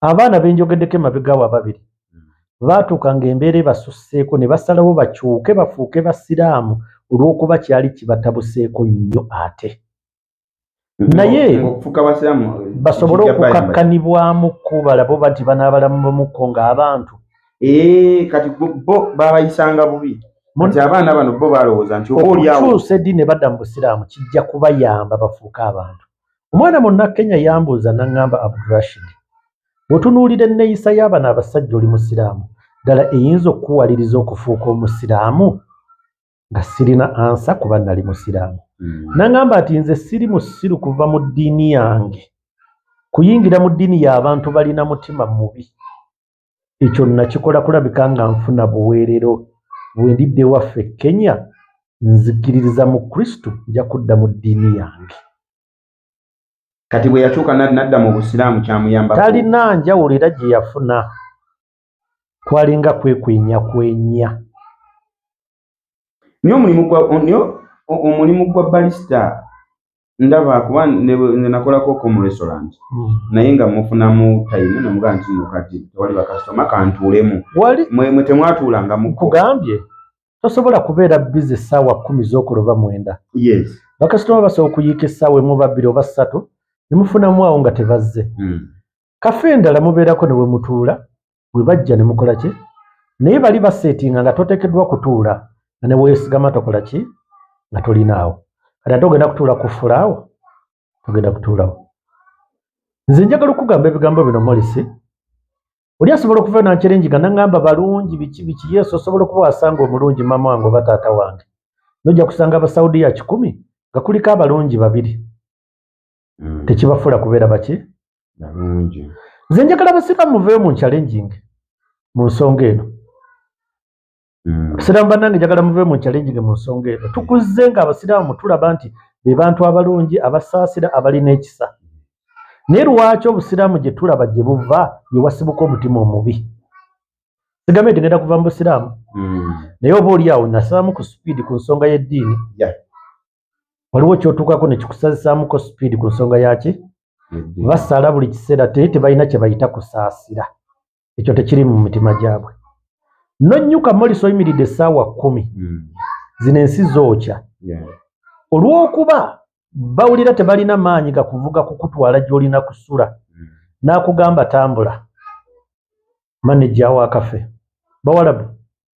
Speaker 1: Abaana be njogeddeko emabega awo ababiri baatuuka ng'embeera ebasusseeko ne basalawo bakyuke bafuuke basiraamu olw'okuba kyali kibatabuseeko nnyo ate. Naye
Speaker 2: Ng'okufuuka basiraamu
Speaker 1: basobole
Speaker 2: kijja bayamba.
Speaker 1: okukakkanibwamukko balabe oba nti banaabalamuko ng'abantu.
Speaker 2: Kati bo babayisanga bubi. Kati abaana bano bo balowooza nti oba oli awo
Speaker 1: Okukyusa eddiini ne badda mu busiraamu kijja kubayamba bafuuke abantu. Omwana Munnakenya yambuuza n'aŋŋamba, "Abdurashid, bw'otunuulira enneeyisa y'abano abasajja, oli musiraamu, ddala eyinza okukuwaliriza okufuuka omusiraamu?" Nga sirina answer kuba nali musiraamu. N'aŋŋamba nti nze siri musiru kuva mu ddiini yange kuyingira mu ddiini y'abantu balina mutima mubi. Ekyo nakikola kulabika nga nfuna buweerero. Bwe ndidda ewaffe e Kenya nzikiririza mu Kristo, nja kudda mu ddiini yange.
Speaker 2: Kati bwe yakyuka nadda mu busiraamu kyamuyambako?
Speaker 1: Talina njawulo, era gye yafuna kwalinga kwekwenya kwenya.
Speaker 2: Naye omulimu gwa barista ndaba kuba nze nakolako mu restaurant, naye nga mufunamu time nemugaa nti no kati tewali bakasitoma, kantuulemu.
Speaker 1: Wali
Speaker 2: Mwe temwatuulanga muko?
Speaker 1: Nkugambye, tosobola kubeera busy essaawa 10 z'okuloba 9. Bakasitoma basobola okuyiika essaawa 1 oba 2 oba 3 ne mufunamu awo nga tebazze. Cafe endala mubeerako ne we mutuula, bwe bajja ne mukola ki, naye bali baseetinga nga toteekeddwa kutuula, nga ne weesigama tokola ki nga tolinaawo. Kati ate ogenda kutuula ku fulaawo? Togenda kutuulawo. Nze njagala okugamba ebigambo bino, Molisi. Oli asobola okuva nankyerenjiga naŋŋamba balungi biki biki. Yesu, osobola okuba wasanga omulungi maama wange oba taata wange, nojja kusanga Abasaudiya 100 nga kuliko abalungi babiri. Tekibafuula kubeera baki?
Speaker 2: Balungi.
Speaker 1: Nze njagala abasiraamu muveeyo mu challenging mu nsonga eno. Abasiraamu bannange, njagala muve mu challenging mu nsonga eno. Tukuzze nga abasiraamu tulaba nti be bantu abalungi, abasaasira, abalina ekisa, naye lwaki obusiraamu gye tulaba gye buva ye wasibuka omutima omubi? Sigambe nti ngenda kuva mu busiraamu, naye oba oli awo nasaamu ku speed ku nsonga y'eddiini. Waliwo kyotuukako ne kikusazisaamuko speed ku nsonga yaki. Basaala buli kiseera, naye tebalina kye bayita kusaasira, ekyo tekiri mu mitima gyabwe. Nonnyuka Molisi, oyimiridde essaawa 10, zino ensi zookya. Olw'okuba bawulira tebalina maanyi gakuvuga kukutwala gy'olina kusula, n'akugamba tambula. Maneja wa cafe bawalabu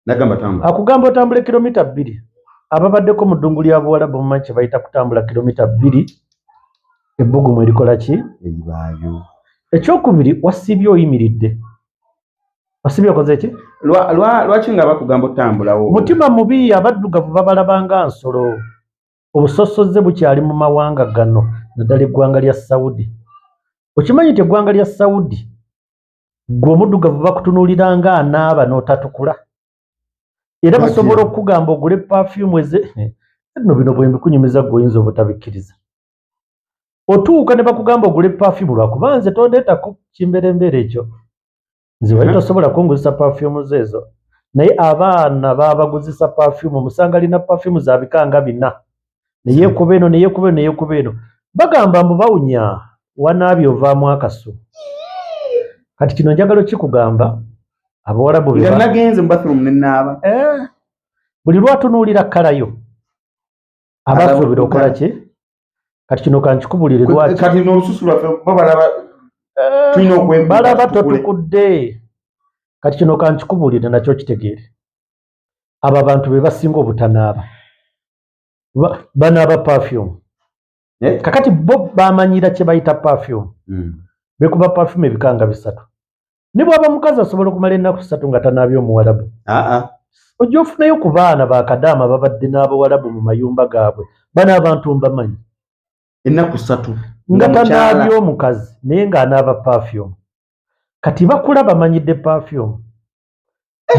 Speaker 2: Nagamba tambula.
Speaker 1: Akugamba otambule kilomita 2. Ababaddeko mu ddungu lya Buwalabu mumanyi kye bayita kutambula kilomita 2, ebbugumu erikola ki?
Speaker 2: Eribaayo.
Speaker 1: Ekyokubiri, wasiibye oyimiridde, wasiibye okoze ki?
Speaker 2: Lwaki nga bakugamba otambulawo?
Speaker 1: Mutima mubi. Abaddugavu babalaba nga nsolo. Obusosoze bukyali mu mawanga gano, naddala eggwanga lya Saudi. Okimanyi nti eggwanga lya Saudi gwe omuddugavu bakutunuulira nga anaaba n'otatukula, era
Speaker 2: Batya?
Speaker 1: basobola okukugamba ogule perfume eze nno. Bino bwe mbikunyumiza gwe oyinza obutabikkiriza. Otuuka ne bakugamba ogule perfume, lwakuba nze tondeetako kimberembere ekyo, nze wali tosobola kunguzisa perfume ezo, naye abaana babaguzisa perfume. Musanga alina perfume za bika nga bina, neyeekuba eno, neyeekuba eno, neyeekuba eno. Bagamba mbu bawunya wanaabye ovaamu akasu. Kati kino njagala okikugamba, abawalabu be
Speaker 2: Nga nagenze mu bathroom nenaaba.
Speaker 1: Eh, buli lwatunuulira kkalayo abasuubira okola ki? Kati kino kankikubulire lwaki.
Speaker 2: Kati n'olususu lwaffe bo balaba
Speaker 1: Eh,
Speaker 2: tulina okwekuuma
Speaker 1: balaba
Speaker 2: tutukule.
Speaker 1: Totukudde. Kati kino kankikubuulire nakyo kitegeere, abo abantu be basinga obutanaaba. Banaaba perfume.
Speaker 2: Eh?
Speaker 1: Kakati bo bamanyira kye bayita perfume. Bekuba perfume ebika nga bisatu. Ne bw'aba mukazi asobola okumala ennaku 3 nga tanaabye omuwalabu.
Speaker 2: Aa.
Speaker 1: Ojja ofunayo ku baana bakadaama babadde n'abawalabu mu mayumba gaabwe. Bano abantu mbamanyi.
Speaker 2: Ennaku 3.
Speaker 1: Nga tanaabye omukazi, naye ng'anaaba perfume. Kati bakula bamanyidde perfume.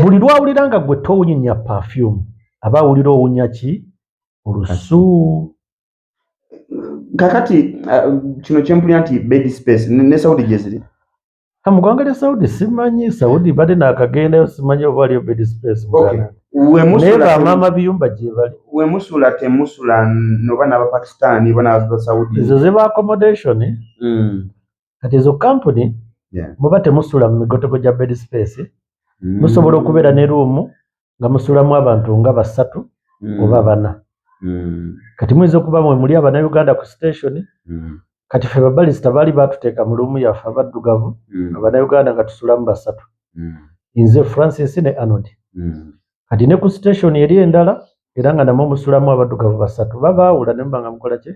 Speaker 1: Buli lwawulira nga gwe towunya perfume, aba awulira owunya ki? Olusu.
Speaker 2: Kakati kino kyempulira nti bed space ne Saudi gyeziri.
Speaker 1: Mu ggwanga lya Saudi simanyi, Saudi badde naakagendayo, simanyi oba waliyo bed space mu
Speaker 2: Okay.
Speaker 1: Uganda. Naye bamaama biyumba gye bali.
Speaker 2: Wemusula temusula noba n'Abapakistani oba n'Abasaudi?
Speaker 1: Ezo ziba accommodation. Kati ezo kampuni muba temusula mu migotego gya bed space, musobola okubeera ne ruumu nga musulamu abantu nga basatu oba bana. Kati muyinza okuba mwe muli Abannayuganda ku station. Kati ffe babalisita baali baatuteeka mu ruumu yaffe abaddugavu, Abannayuganda nga tusulamu basatu, nze, Francis ne Arnold. Kati ne ku station eri endala era nga namwe musulamu abaddugavu basatu, babaawula ne muba nga mukola ki,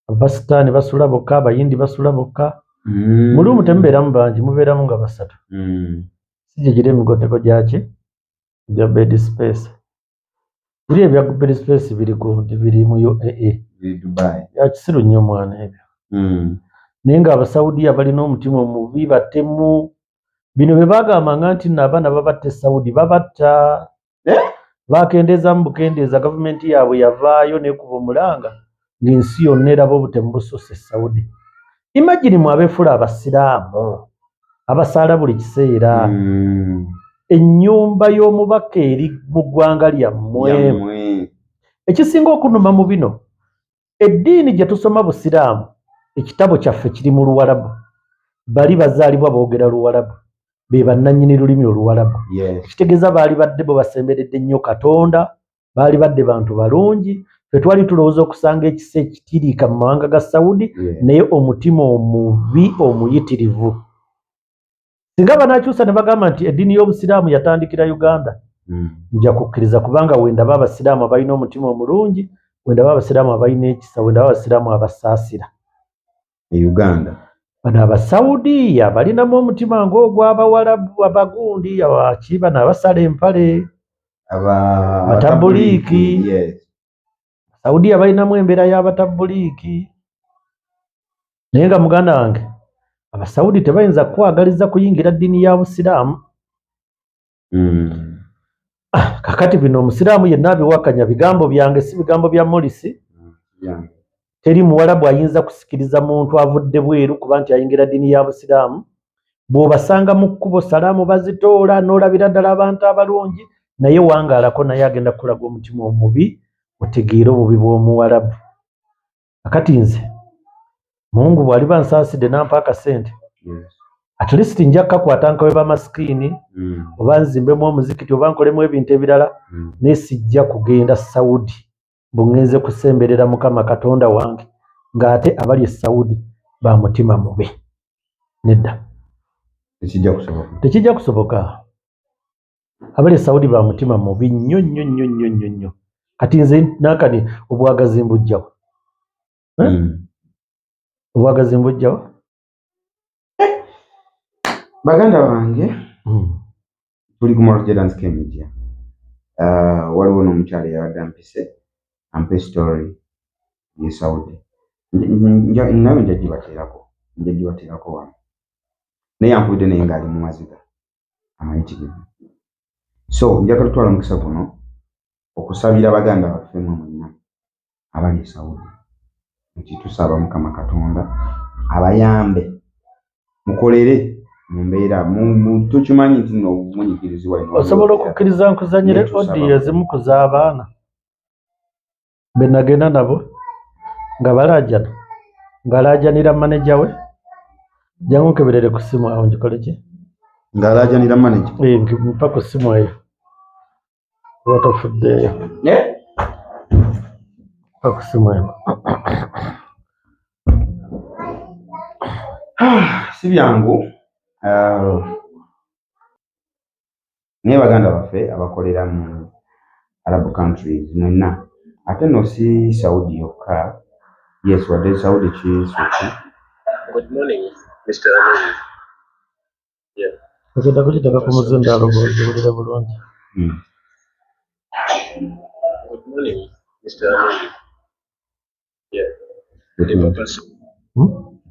Speaker 1: Abapakisitaani basula bokka, Abayindi basula bokka. Mu luumu temubeeramu bangi, mubeeramu nga basatu. Si gye giri emigoteko gyaki gya bed space. Biri ebya bed space biri gundi, biri mu UAE.
Speaker 2: Biri Dubai.
Speaker 1: Bya kisiru nnyo mwana ebyo. Naye ng'Abasaudiya balina omutima omubi, batemu. Bino bye bagambanga nti nno abaana babatta e Saudi, babatta.
Speaker 2: Eh?
Speaker 1: Bakendeezaamu bukendeeza, gavumenti yaabwe yavaayo n'ekuba omulanga ng'ensi yonna eraba obutemu bususse e Saudi. Imagine mwe abeefuula Abasiraamu abasaala buli kiseera, ennyumba y'omubaka eri mu ggwanga lyammwe.
Speaker 2: Yammwe.
Speaker 1: Ekisinga okunuma mu bino, eddiini gye tusoma Busiraamu, ekitabo kyaffe kiri mu Luwalabu. Bali bazaalibwa boogera Luwalabu, be bannannyini lulimi Oluwalabu. Ekitegeeza baali badde bo basemberedde nnyo Katonda, baali badde bantu balungi. Ffe twali tulowooza okusanga ekisa ekitiriika mu mawanga ga Saudi, naye omutima omubi omuyitirivu. Singa banaakyusa ne bagamba nti eddiini y'Obusiraamu yatandikira Uganda, nja kukkiriza, kubanga wendaba Abasiraamu abalina omutima omulungi, wendaba Abasiraamu abalina ekisa, wendaba Abasiraamu abasaasira.
Speaker 2: E Uganda.
Speaker 1: Bano Abasawudiya balinamu omutima ng'ogw'Abawalabu abagundi abaki, bano abasala empale. Batabuliiki. Saudiya balinamu embeera y'Abatabuliiki. Naye nga muganda wange, Abasawudi tebayinza kukwagaliza kuyingira ddiini ya Busiraamu. Ah, kakati bino Omusiraamu yenna abiwakanya, bigambo byange, si bigambo bya Morisi. Teri Muwalabu ayinza kusikiriza muntu avudde bweru kuba nti ayingira ddiini ya Busiraamu. Bw'obasanga mu kkubo, salaamu bazitoola n'olabira ddala abantu abalungi, naye wangaalako naye agenda kukulaga omutima omubi, otegeere obubi bw'Omuwalabu. Kakati nze Mungu bw'aliba nsaasidde n'ampa akasente, at least nja kukakwata nkawe bamasikiini, oba nzimbemu omuzikiti, oba nkolemu ebintu ebirala, naye sijja kugenda Saudi mbu ŋŋenze kusemberera Mukama Katonda wange ng'ate abali e Saudi ba mutima mubi. Nedda.
Speaker 2: Tekijja kusoboka.
Speaker 1: Tekijja kusoboka. Abali e Saudi ba mutima mubi nnyo nnyo nnyo nnyo nnyo nnyo. Kati nze naakani obwagazi mbujjawa? Eh? Obwagazi mbujjawa?
Speaker 2: Baganda bange, tuli ku Moral Jordan's K Media. Waliwo n'omukyala eyabadde ampise ampe story ye Saudi. Nawe nja gibateerako wano, naye yankubidde naye ng'ali mu maziga amayitirivu. So njagala tutwala omukisa guno okusabira baganda baffe mwe mwenna abali e Saudi nti tusaba Mukama Katonda abayambe mukolere mu mbeera tukimanyi nti nno munyigirizibwa eno.
Speaker 1: Osobola okukkiriza nkuzanyire
Speaker 2: Naye tusaba.
Speaker 1: Audio ezimu ku z'abaana be nagenda nabo nga balaajana, ng'alaajanira maneja we? Jangu nkeberere ku ssimu awo ngikole ki?
Speaker 2: Ng'alaajanira manager.
Speaker 1: Eh, mpa ku ssimu eyo oba tofuddeeyo.
Speaker 2: Eh?
Speaker 1: Mpa ku ssimu eyo.
Speaker 2: Si byangu. Naye baganda baffe abakolera mu Arab countries mwenna, ate no si Saudi yokka, yes, wadde Saudi kisuku.
Speaker 3: Good morning, Mr. Amin. Yeah.
Speaker 1: Ogenda kugiteeka ku muzindaalo gw'ogiwulire bulungi.
Speaker 3: Good morning, Mr. Amin. Yeah. The purpose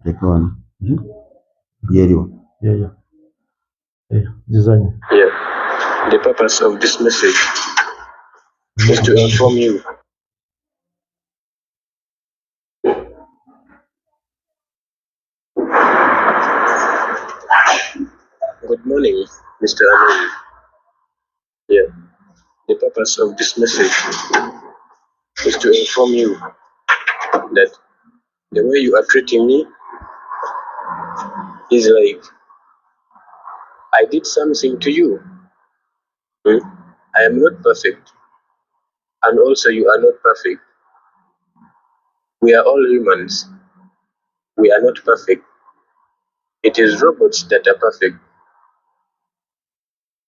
Speaker 2: Teeka wano. Yeeriwo.
Speaker 1: Yeeyo eyo gizanye.
Speaker 3: Yeah. The purpose of this message is to inform you Good morning, Mr. Amin. Yeah. The purpose of this message is to inform you that the way you are treating me is like I did something to you. Hmm? I am not perfect, and also you are not perfect. We are all humans. We are not perfect. It is robots that are perfect.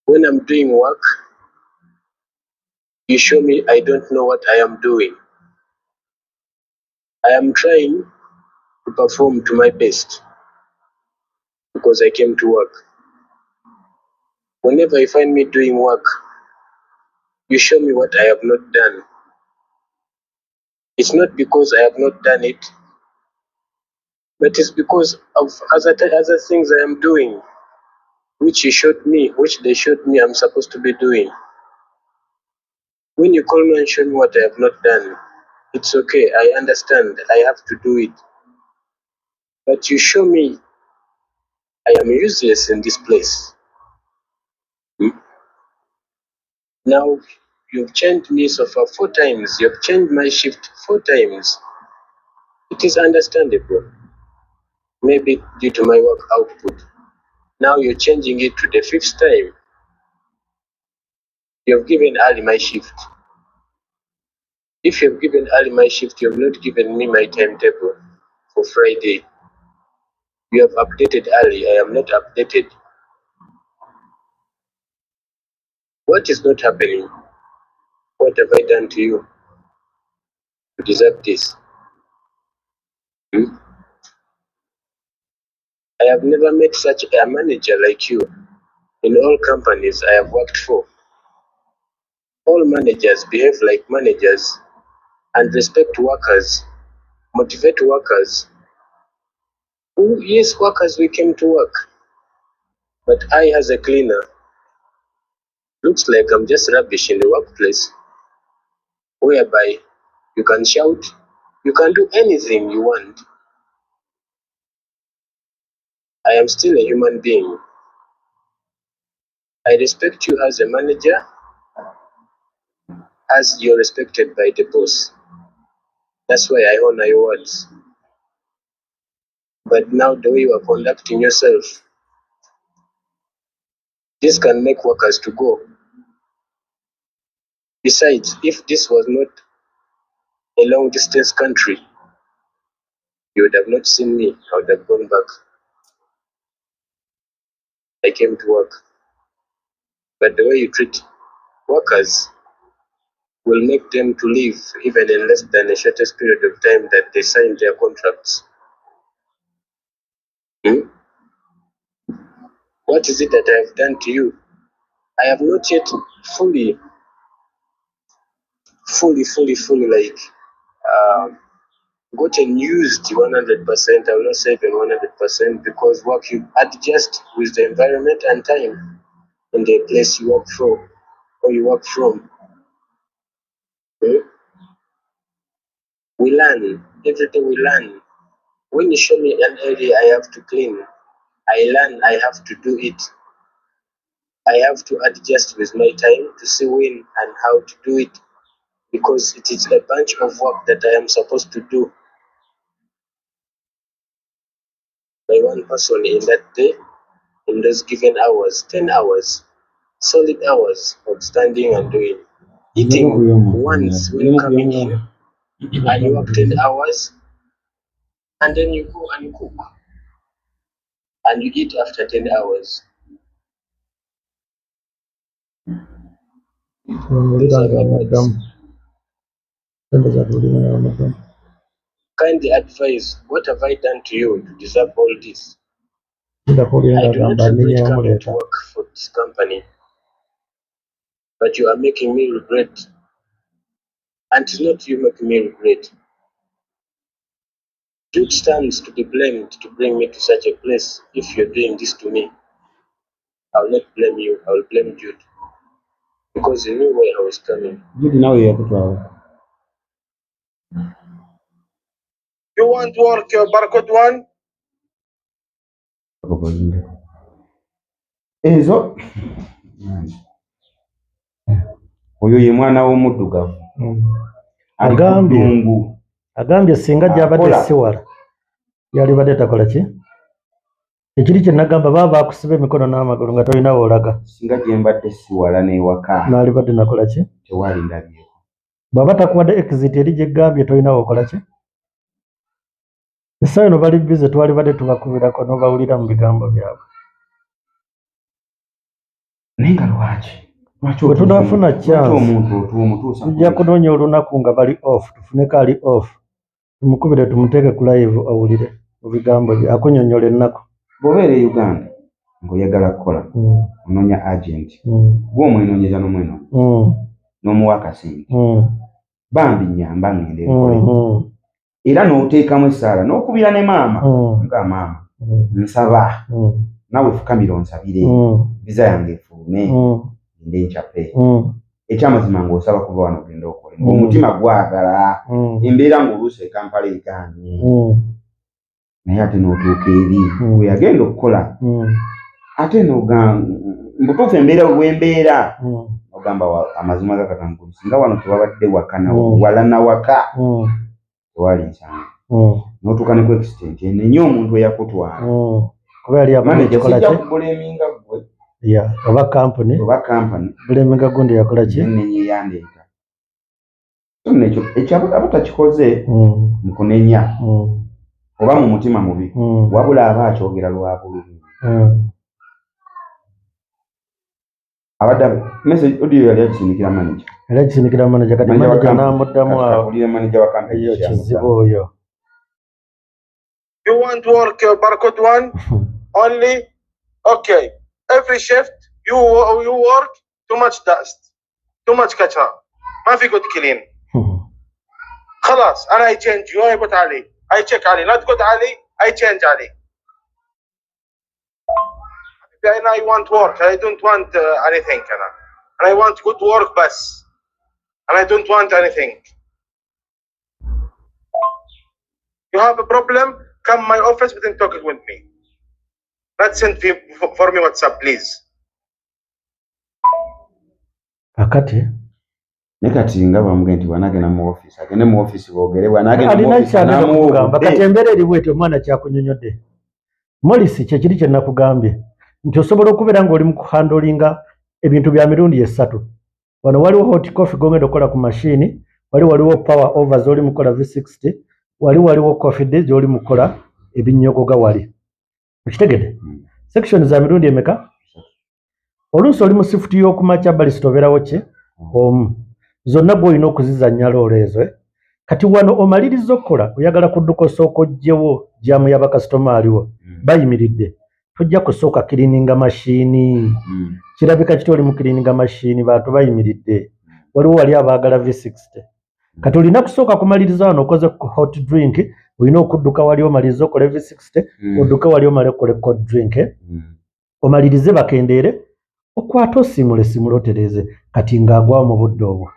Speaker 3: When I'm doing work, you show me I don't know what I am doing. I am trying to perform to my best because I came to work. Whenever you find me doing work, you show me what I have not done. It's not because I have not done it, but it's because of other things I am doing, which you showed me, which they showed me I'm supposed to be doing. When you call me and show me what I have not done, it's okay. I understand. I have to do it. But you show me I am useless in this place. Hmm? Now you've changed me so far 4 times. You've changed my shift 4 times. It is understandable, maybe due to my work output. Now you're changing it to the 5th time. You've given Ali my shift. If you've given Ali my shift, you've not given me my timetable for Friday. You have updated Ali. I am not updated. What is not happening? What have I done to you to deserve this? Hmm? I have never met such a manager like you in all companies I have worked for. All managers behave like managers and respect workers, motivate workers. Who, yes, workers, we came to work. But I, as a cleaner, looks like I'm just rubbish in the workplace, whereby you can shout, you can do anything you want. I am still a human being. I respect you as a manager, as you're respected by the boss. That's why I honor your words. But now the way you are conducting yourself, this can make workers to go. Besides, if this was not a long distance country, you would have not seen me. I would have gone back. I came to work. But the way you treat workers will make them to leave even in less than the shortest period of time that they signed their contracts. Hmm? What is it that I have done to you? I have not yet fully like gotten used 100%. I will not say even 100% because work you adjust with the environment and time in the place you work for or you work from. Hmm? We learn. Every day we learn. When you show me an area I have to clean, I learn I have to do it. I have to adjust with my time to see when and how to do it, because it is a bunch of work that I am supposed to do by one person in that day, in those given hours, 10 hours, solid hours of standing and doing. Eating once when coming here, and you work 10 hours, and then you go and cook, and you eat after 10 hours. Kindly advise, what have I done to you to deserve all this? I do not regret coming to work for this company, but you are making me regret. And it's not you making me regret. Jude stands to be blamed to bring me to such a place if you're doing this to me. I will not blame you, I will blame Jude. Because he knew where I was coming.
Speaker 2: Jude nawe yakutwala.
Speaker 4: You want work barcode one?
Speaker 2: Ezo oyo ye mwana w'omuddugavu ali ku
Speaker 1: Agambye.
Speaker 2: ddungu.
Speaker 1: Agambye singa gyabadde
Speaker 2: Akola.
Speaker 1: siwala yalibadde takola ki ekiri kye nagamba baba bakusiba emikono n'amagulu nga tolina woolaga.
Speaker 2: Singa gye mbadde siwala n'ewaka
Speaker 1: Naalibadde nakola ki?
Speaker 2: Tewali ndabyeko.
Speaker 1: Bw'aba takuwadde exit eri gyeggambye tolina wokola ki? Essaawa eno bali busy, twalibadde tubakubirako n'obawulira mu bigambo byabwe.
Speaker 2: Naye nga lwaki? Lwaki
Speaker 1: Bwe
Speaker 2: otuusa
Speaker 1: tunaafuna
Speaker 2: lwaki
Speaker 1: chance,
Speaker 2: omuntu omutuusa ku
Speaker 1: tujja kunoonya olunaku nga bali off, tufuneko ali off, tumukubire tumuteeke ku live owulire mu bigambo bye akunyonnyola ennaku.
Speaker 2: Bw'obeera e Uganda ng'oyagala kukola, onoonya agent, gwe omwenoonyeza n'omwenoonya, n'omuwa akasente, bambi nyamba ngende nkole, era n'oteekamu essaala n'okubira ne maama, nga maama, nsaba naawe fukamira onsabire visa yange efulume, ngende nkyape. Ekyamazima ng'osaba kuva wano ogenda okole, ng'omutima gwagala, embeera ng'oluusi e Kampala egaanye, naye ate n'otuuka eri we yagenda okukola, ate n'ogamba mbutuufu embeera bwembeera, ogamba amazima ga Katonda singa wano tewabadde waka na wala na waka tewali nsango. N'otuuka ne ku extent enenye omuntu eyakutwala.
Speaker 1: Kuba yali abadde
Speaker 2: Manager,
Speaker 1: ekikola
Speaker 2: sijja
Speaker 1: ki
Speaker 2: kublaminga ggwe
Speaker 1: ya oba kampuni,
Speaker 2: oba kampani,
Speaker 1: blaminga gundi yakola ki?
Speaker 2: Nenenye eyandeeta. So nno ekyo ekyo aba takikoze mu kunenya oba mu mutima mubi, wabula aba akyogera lwa bulumi. Abadde message audio yali agisindikira manager.
Speaker 1: Yali agisindikira manager, kati
Speaker 2: Manager wa
Speaker 1: manager
Speaker 2: company.
Speaker 1: n'amuddamu
Speaker 2: Kati
Speaker 1: awo.
Speaker 2: katuwulire manager wa company
Speaker 1: Eyo
Speaker 2: kyeyamugamba.
Speaker 1: kizibu oyo.
Speaker 4: You want work barcode one only? Okay. Every shift you work too much dust, too much kachra. ما في good clean. خلاص انا I change you, I put Ali. I check Ali. Not good Ali, I change Ali. And I want work. I don't want anything أنا. And I want good work بس. And I don't want anything. You have a problem? Come my office, then talk it with me. Not send for me WhatsApp, please.
Speaker 1: Kakati
Speaker 2: Naye kati nga bamugambye nti bw'anaagenda mu ofiisi, agende mu ofiisi boogere, bw'anaagenda mu
Speaker 1: alina
Speaker 2: ofiisi
Speaker 1: kyagenda
Speaker 2: anaamuwa
Speaker 1: kukugamba.
Speaker 2: obudde.
Speaker 1: Kati embeera eri bweti, omwana kyakunyonyodde Morisi kyekiri kye nakugambye nti osobola okubeera ng'oli mu kuhandlinga ebintu bya mirundi esatu. Wano waliwo hot coffee gogenda okukola ku mashini, wali waliwo pour over z'oli mukola V60, wali waliwo coffee day gy'oli mukola ebinnyogoga wali okitegedde. Section za mirundi emeka? Oluusi oli mu shift y'okumakya, barista obeerawo ki omu, zonna gw'olina okuzizannya role ezo, eh? Kati wano omaliriza okukola, oyagala kudduka osooka oggyewo jam y'abakasitoma aliwo bayimiridde, tojja kusooka cleaninga mashini. Kirabika kiti oli mu cleaninga mashini, bantu bayimiridde, waliwo wali abaagala V60. Kati olina kusooka kumaliriza wano okoze ku hot drink, olina okudduka wali omalirize okole V60, odduke wali omale okole cold drink, eh? Omalirize bakendeere, okwate osiimule simule otereeze. Kati ng'agwawo mu budde obwo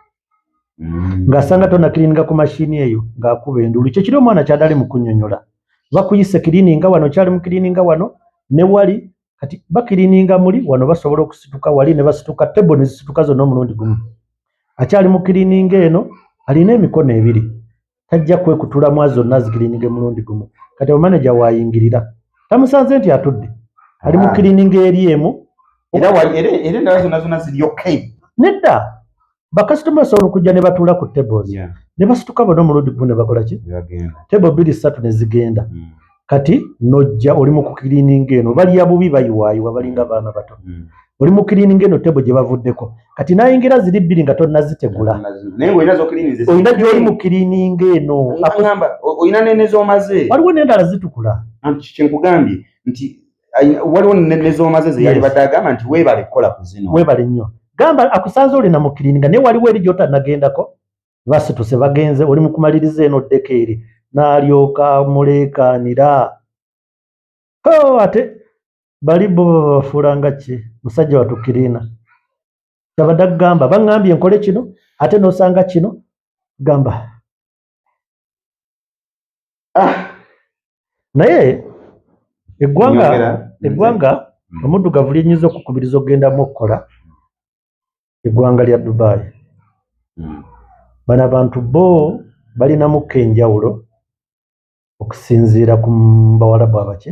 Speaker 1: ng'asanga tonacleaninga ku mashini eyo, ng'akuba enduulu. Kyekiri omwana kyadali mu kunnyonnyola, bakuyise cleaninga wano, kyali mu cleaninga wano ne wali. Kati bacleaninga muli wano, basobola okusituka wali ne basituka table ne zisituka zonna omulundi gumu. Akyali mu cleaninga eno, alina emikono ebiri, tajja kwekutulamu zonna zicleaninga mulundi gumu. Kati omanager waayingirira tamusanze nti atudde ali mu
Speaker 2: Ah.
Speaker 1: cleaninga eri emu.
Speaker 2: Era era endala zonna zonna ziri okay.
Speaker 1: Nedda, bakasitoma basobola okujja ne batuula ku tables ne basituka bonna omulundi gumu ne bakola ki?
Speaker 2: Ne bagenda.
Speaker 1: Table bbiri ssatu ne zigenda. Kati nojja oli mu kucleaninga eno, balya bubi, bayiwaayiwa, balinga baana bato. Oli mu cleaninga eno, table gye bavuddeko, kati nayingira ziri bbiri nga tonnazitegula.
Speaker 2: Naye ng'olina z'ocleaninze.
Speaker 1: Olina gy'oli mu cleaninga eno.
Speaker 2: Ngamba olina ne z'omaze.
Speaker 1: Waliwo n'endala zitukula.
Speaker 2: Anti kyenkugambye nti waliwo ne z'omaze ze yali badde agamba nti weebale kukola ku zino.
Speaker 1: Weebale nnyo. Gamba akusanze olina mu cleaninga, naye waliwo eri gy'otannagendako, basituse bagenze, oli mu kumaliriza eno, oddeko eri, n'alyoka muleekaanira. Oh, ate bali bo babafuula nga ki? Musajja watu cleaner kyabadde agamba baŋŋambye nkole kino, ate n'osanga kino gamba.
Speaker 2: Ah,
Speaker 1: Naye eggwanga
Speaker 2: nyongera,
Speaker 1: eggwanga Omuddugavu lyenyinza okukubiriza okugendamu okukola eggwanga lya Dubai. Bano abantu bo balinamukko enjawulo okusinziira ku bawalabu abaki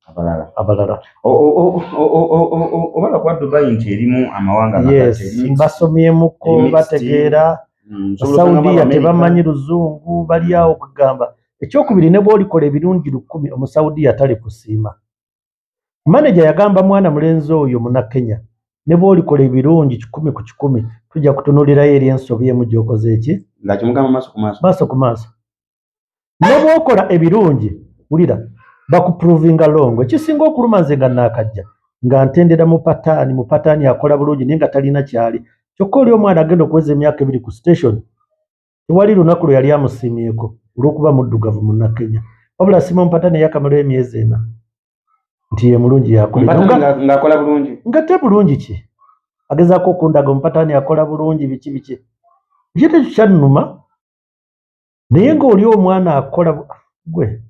Speaker 1: abalala.
Speaker 2: Obala kuba Dubai nti erimu amawanga.
Speaker 1: Yes, basomyemuko, bategeera. Saudiya tebamanyi luzungu, bali awo kugamba. Ekyokubiri, ne bw'olikola ebirungi 1000, omusaudiya tali kusiima. Maneja yagamba mwana mulenzi oyo Munnakenya, ne bw'olikola ebirungi 100 ku 100, tujja kutunuulirayo eri ensobi emu gy'okoze eki.
Speaker 2: Nga kimugamba maaso ku maaso.
Speaker 1: Maaso ku maaso. Ne bw'okola ebirungi, wulira, bakuprovinga wrong. Ekisinga okuluma, nze nga naakajja nga ntendera mupataani, mupataani akola bulungi naye nga talina kyali. Kyokka oli omwana agenda okuweza emyaka 2 ku station, tewali lunaku lwe yali amusiimyeko olw'okuba muddugavu Munnakenya, wabula asiima omupataani eyakamalayo emyezi 4 nti ye mulungi yakola.
Speaker 2: Ng'akola bulungi.
Speaker 1: Nga te bulungi ki, agezaako okundaga omupataani akola bulungi biki biki. Ekintu ekyo kyannuma, naye ng'oli omwana akola gwe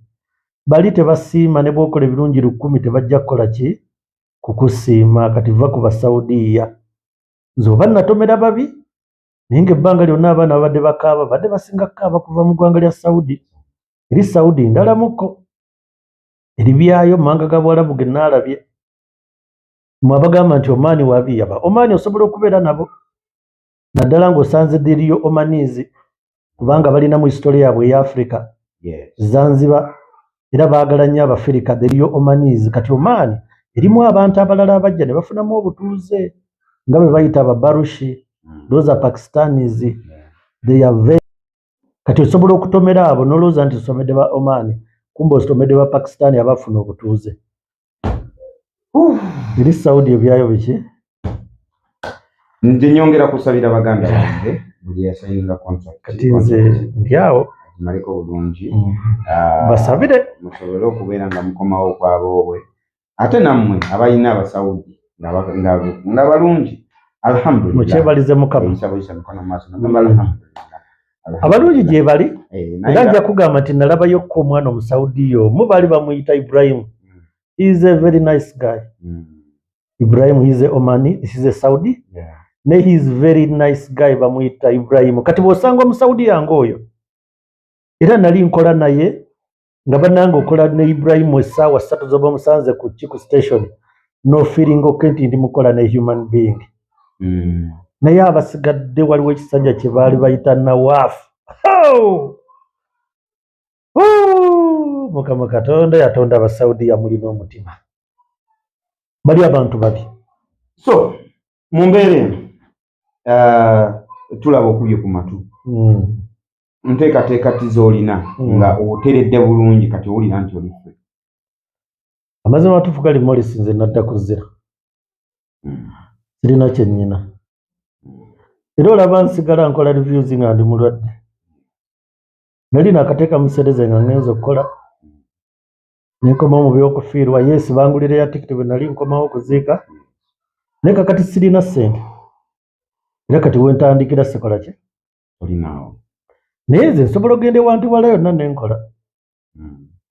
Speaker 1: bali tebasiima. Ne bw'okola ebirungi 1000, tebajja kukola ki kukusiima. Kati va ku Basaudiya. Nze oba natomera babi, naye ng'ebbanga lyonna abaana babadde bakaaba, badde basinga kukaaba kuva mu ggwanga lya Saudi. Eri Saudi ndalamuko eribyayo mu mawanga ga Buwalabu ge naalabye. Mwe abagamba nti Omaani wabi, yaba Omaani osobola okubeera nabo, naddala ng'osanze the real Omanis, kubanga balinamu history yaabwe eya Africa, Zanzibar, era baagala nnyo Abafirika, the real Omanis. Kati Omaani erimu abantu abalala abajja ne bafunamu obutuuze nga bwe bayita Ababarushi. Those are Pakistanis. They are very, kati osobola okutomera abo n'olowooza nti osomedde ba Omaani, kumbe osomedde ba Pakistani abafuna obutuuze. Eri Saudi ebyayo biki?
Speaker 2: Nze nyongera kusabira baganda bange, buli yasayininga contract.
Speaker 1: Kati nze ndi awo.
Speaker 2: Agimaleko bulungi.
Speaker 1: Basabire.
Speaker 2: Musobole okubeera nga mukomawo okwaboobwe. Ate nammwe abalina Abasawudi nga balungi, alhamdulillah.
Speaker 1: Mukyebalize Mukama.
Speaker 2: Eyisa buyisa mikono mu maaso, nagamba alhamdulillah.
Speaker 1: Abalungi gye bali.
Speaker 2: Naye
Speaker 1: era nja kugamba nti nalabayokko omwana omusaudiya omu, baali bamuyita Ibrahimu. He is a very nice guy. Ibrahim, he is a Omani, he is a Saudi, ne he is very nice guy, bamuyita Ibrahimu. Kati bw'osanga omusaudi yange oyo, era nali nkola naye nga bannange, okola ne Ibrahimu essaawa 3 z'oba omusanze ku ki, ku station, no feeling okay nti ndi mukola ne human being. Naye abasigadde, waliwo ekisajja kye baali bayita Nawaafu. Oh! Oh! Mukama Katonda yatonda Abasaudiya mulina omutima, bali abantu babi.
Speaker 2: So mu mbeera eno, tulaba okubye ku matu. Nteekateeka ti z'olina nga oteredde bulungi, kati owulira nti oli free?
Speaker 1: Amazima matuufu gali, Morris, nze nadda ku zero. Sirina kyennyina, era olaba nsigala nkola reviews nga ndi mulwadde. Nali nakateeka musereze nga ngenza okukola, nenkomawo mu byokufiirwa. Yes, bangulira ya tikiti bwe nali nkomawo okuziika, naye kakati sirina ssente, era kati wentandikira sikola ki.
Speaker 2: Olinaawo.
Speaker 1: Naye nze nsobola okugenda ewantu wala yonna nenkola.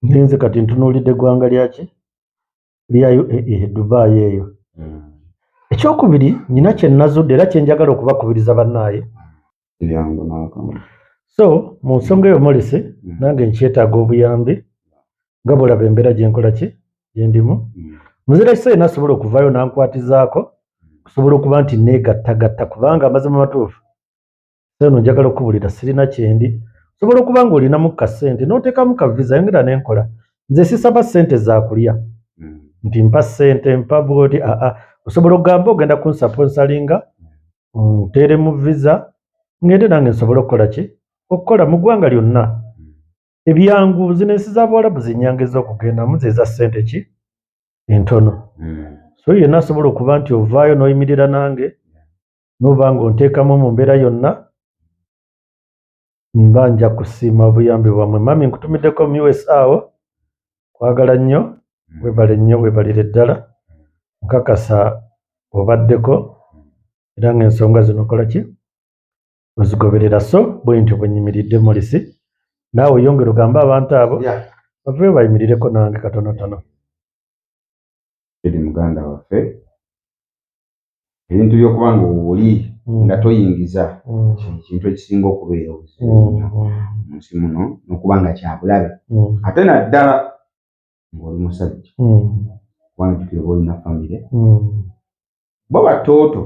Speaker 1: Naye nze kati ntunuulidde eggwanga lyaki, lya UAE, Dubai eyo. Ekyokubiri, nyina kye nazudde era kye njagala okubakubiriza bannaaye.
Speaker 2: Ebyangu n'akamu.
Speaker 1: So mu nsonga eyo, Morris, nange nkyetaaga obuyambi nga bwolaba embeera gye nkola ki, gye ndimu. Muzira kisa yenna asobola okuvaayo n'ankwatizaako kusobola okuba nti neegattagatta, kubanga amazima matuufu eno njagala okubulira sirina kyendi. Osobola okuba ng'olinamu ka ssente n'oteekamu ka visa, yongera nenkola. Nze sisaba ssente za kulya nti mpa ssente, mpa bwoti, aa. Osobola okugamba ogenda kunsponsoringa, nteeremu visa ngende nange nsobole okukola ki, okukola mu ggwanga lyonna. Ebyangu, zino ensi za Buwalabu zinyangeza okugendamu, ze za ssente ki entono. So yenna asobola okuba nti ovaayo n'oyimirira nange n'oba ng'onteekamu mu mbeera yonna, mba nja kusiima obuyambi bwammwe. Mami, nkutumiddeko mu USA awo, kwagala nnyo, webale nnyo, webalire ddala. Nkakasa obaddeko era ng'ensonga zino okola ki, ozigoberera. So bwe ntyo bwe nyimiridde, Morris, naawe oyongera ogambe abantu abo baveeyo bayimirireko nange katonotono.
Speaker 2: Eri muganda. Muganda waffe, ebintu by'okuba nga oli nga toyingiza kintu ekisinga okubeera obuzibu ennyo mu nsi muno, n'okuba nga kyabulabe, ate naddala ng'oli musajja, kubanga jjukira oba olina famire. Bo batooto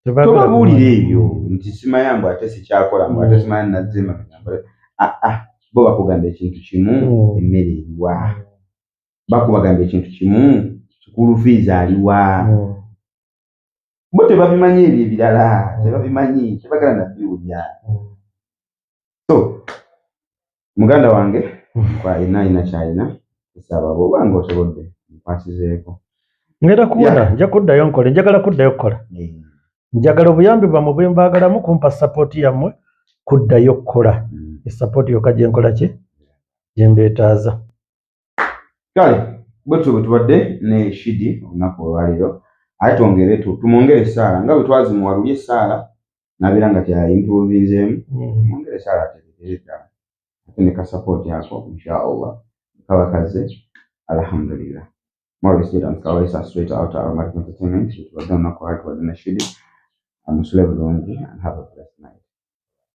Speaker 2: tobabuulira ebyo nti simanya mbu ate sikyakola, mbu ate simanya nazze emabega. Aa, bo bakugamba ekintu kimu: emmere eriwa? Bakubagamba ekintu kimu: school fees aliwa? Bo tebabimanyi ebyo ebirala, tebabimanyi, tebagala nabiwulira. So muganda wange yenna alina kyalina, tusaba bwoba nga osobodde nkwasizeeko.
Speaker 1: Ngenda kuwona, nja kuddayo nkole, njagala kuddayo kukola. Njagala obuyambi bwammwe bwe mbaagalamu, kumpa support yammwe kuddayo kukola. E support yokka gye nkola ki gye mbeetaaza.
Speaker 2: Kale bwetutyo bwe tubadde ne Shidi olunaku olwaleero. Ate twongere tumwongere essaala nga bwe twazimuwa luli essaala n'abeera nga tyaimprovinzeemu. Tumwongere essaala ategeere ddala, ate ne ka support ako inshaallah kaba kazze, alhamdulillah. Maurice Jordan Kawaisa, straight out Aromatic Entertainment. Tubadde olunaku olwaleero, tubadde ne Shidi. Musule bulungi and have a blessed night.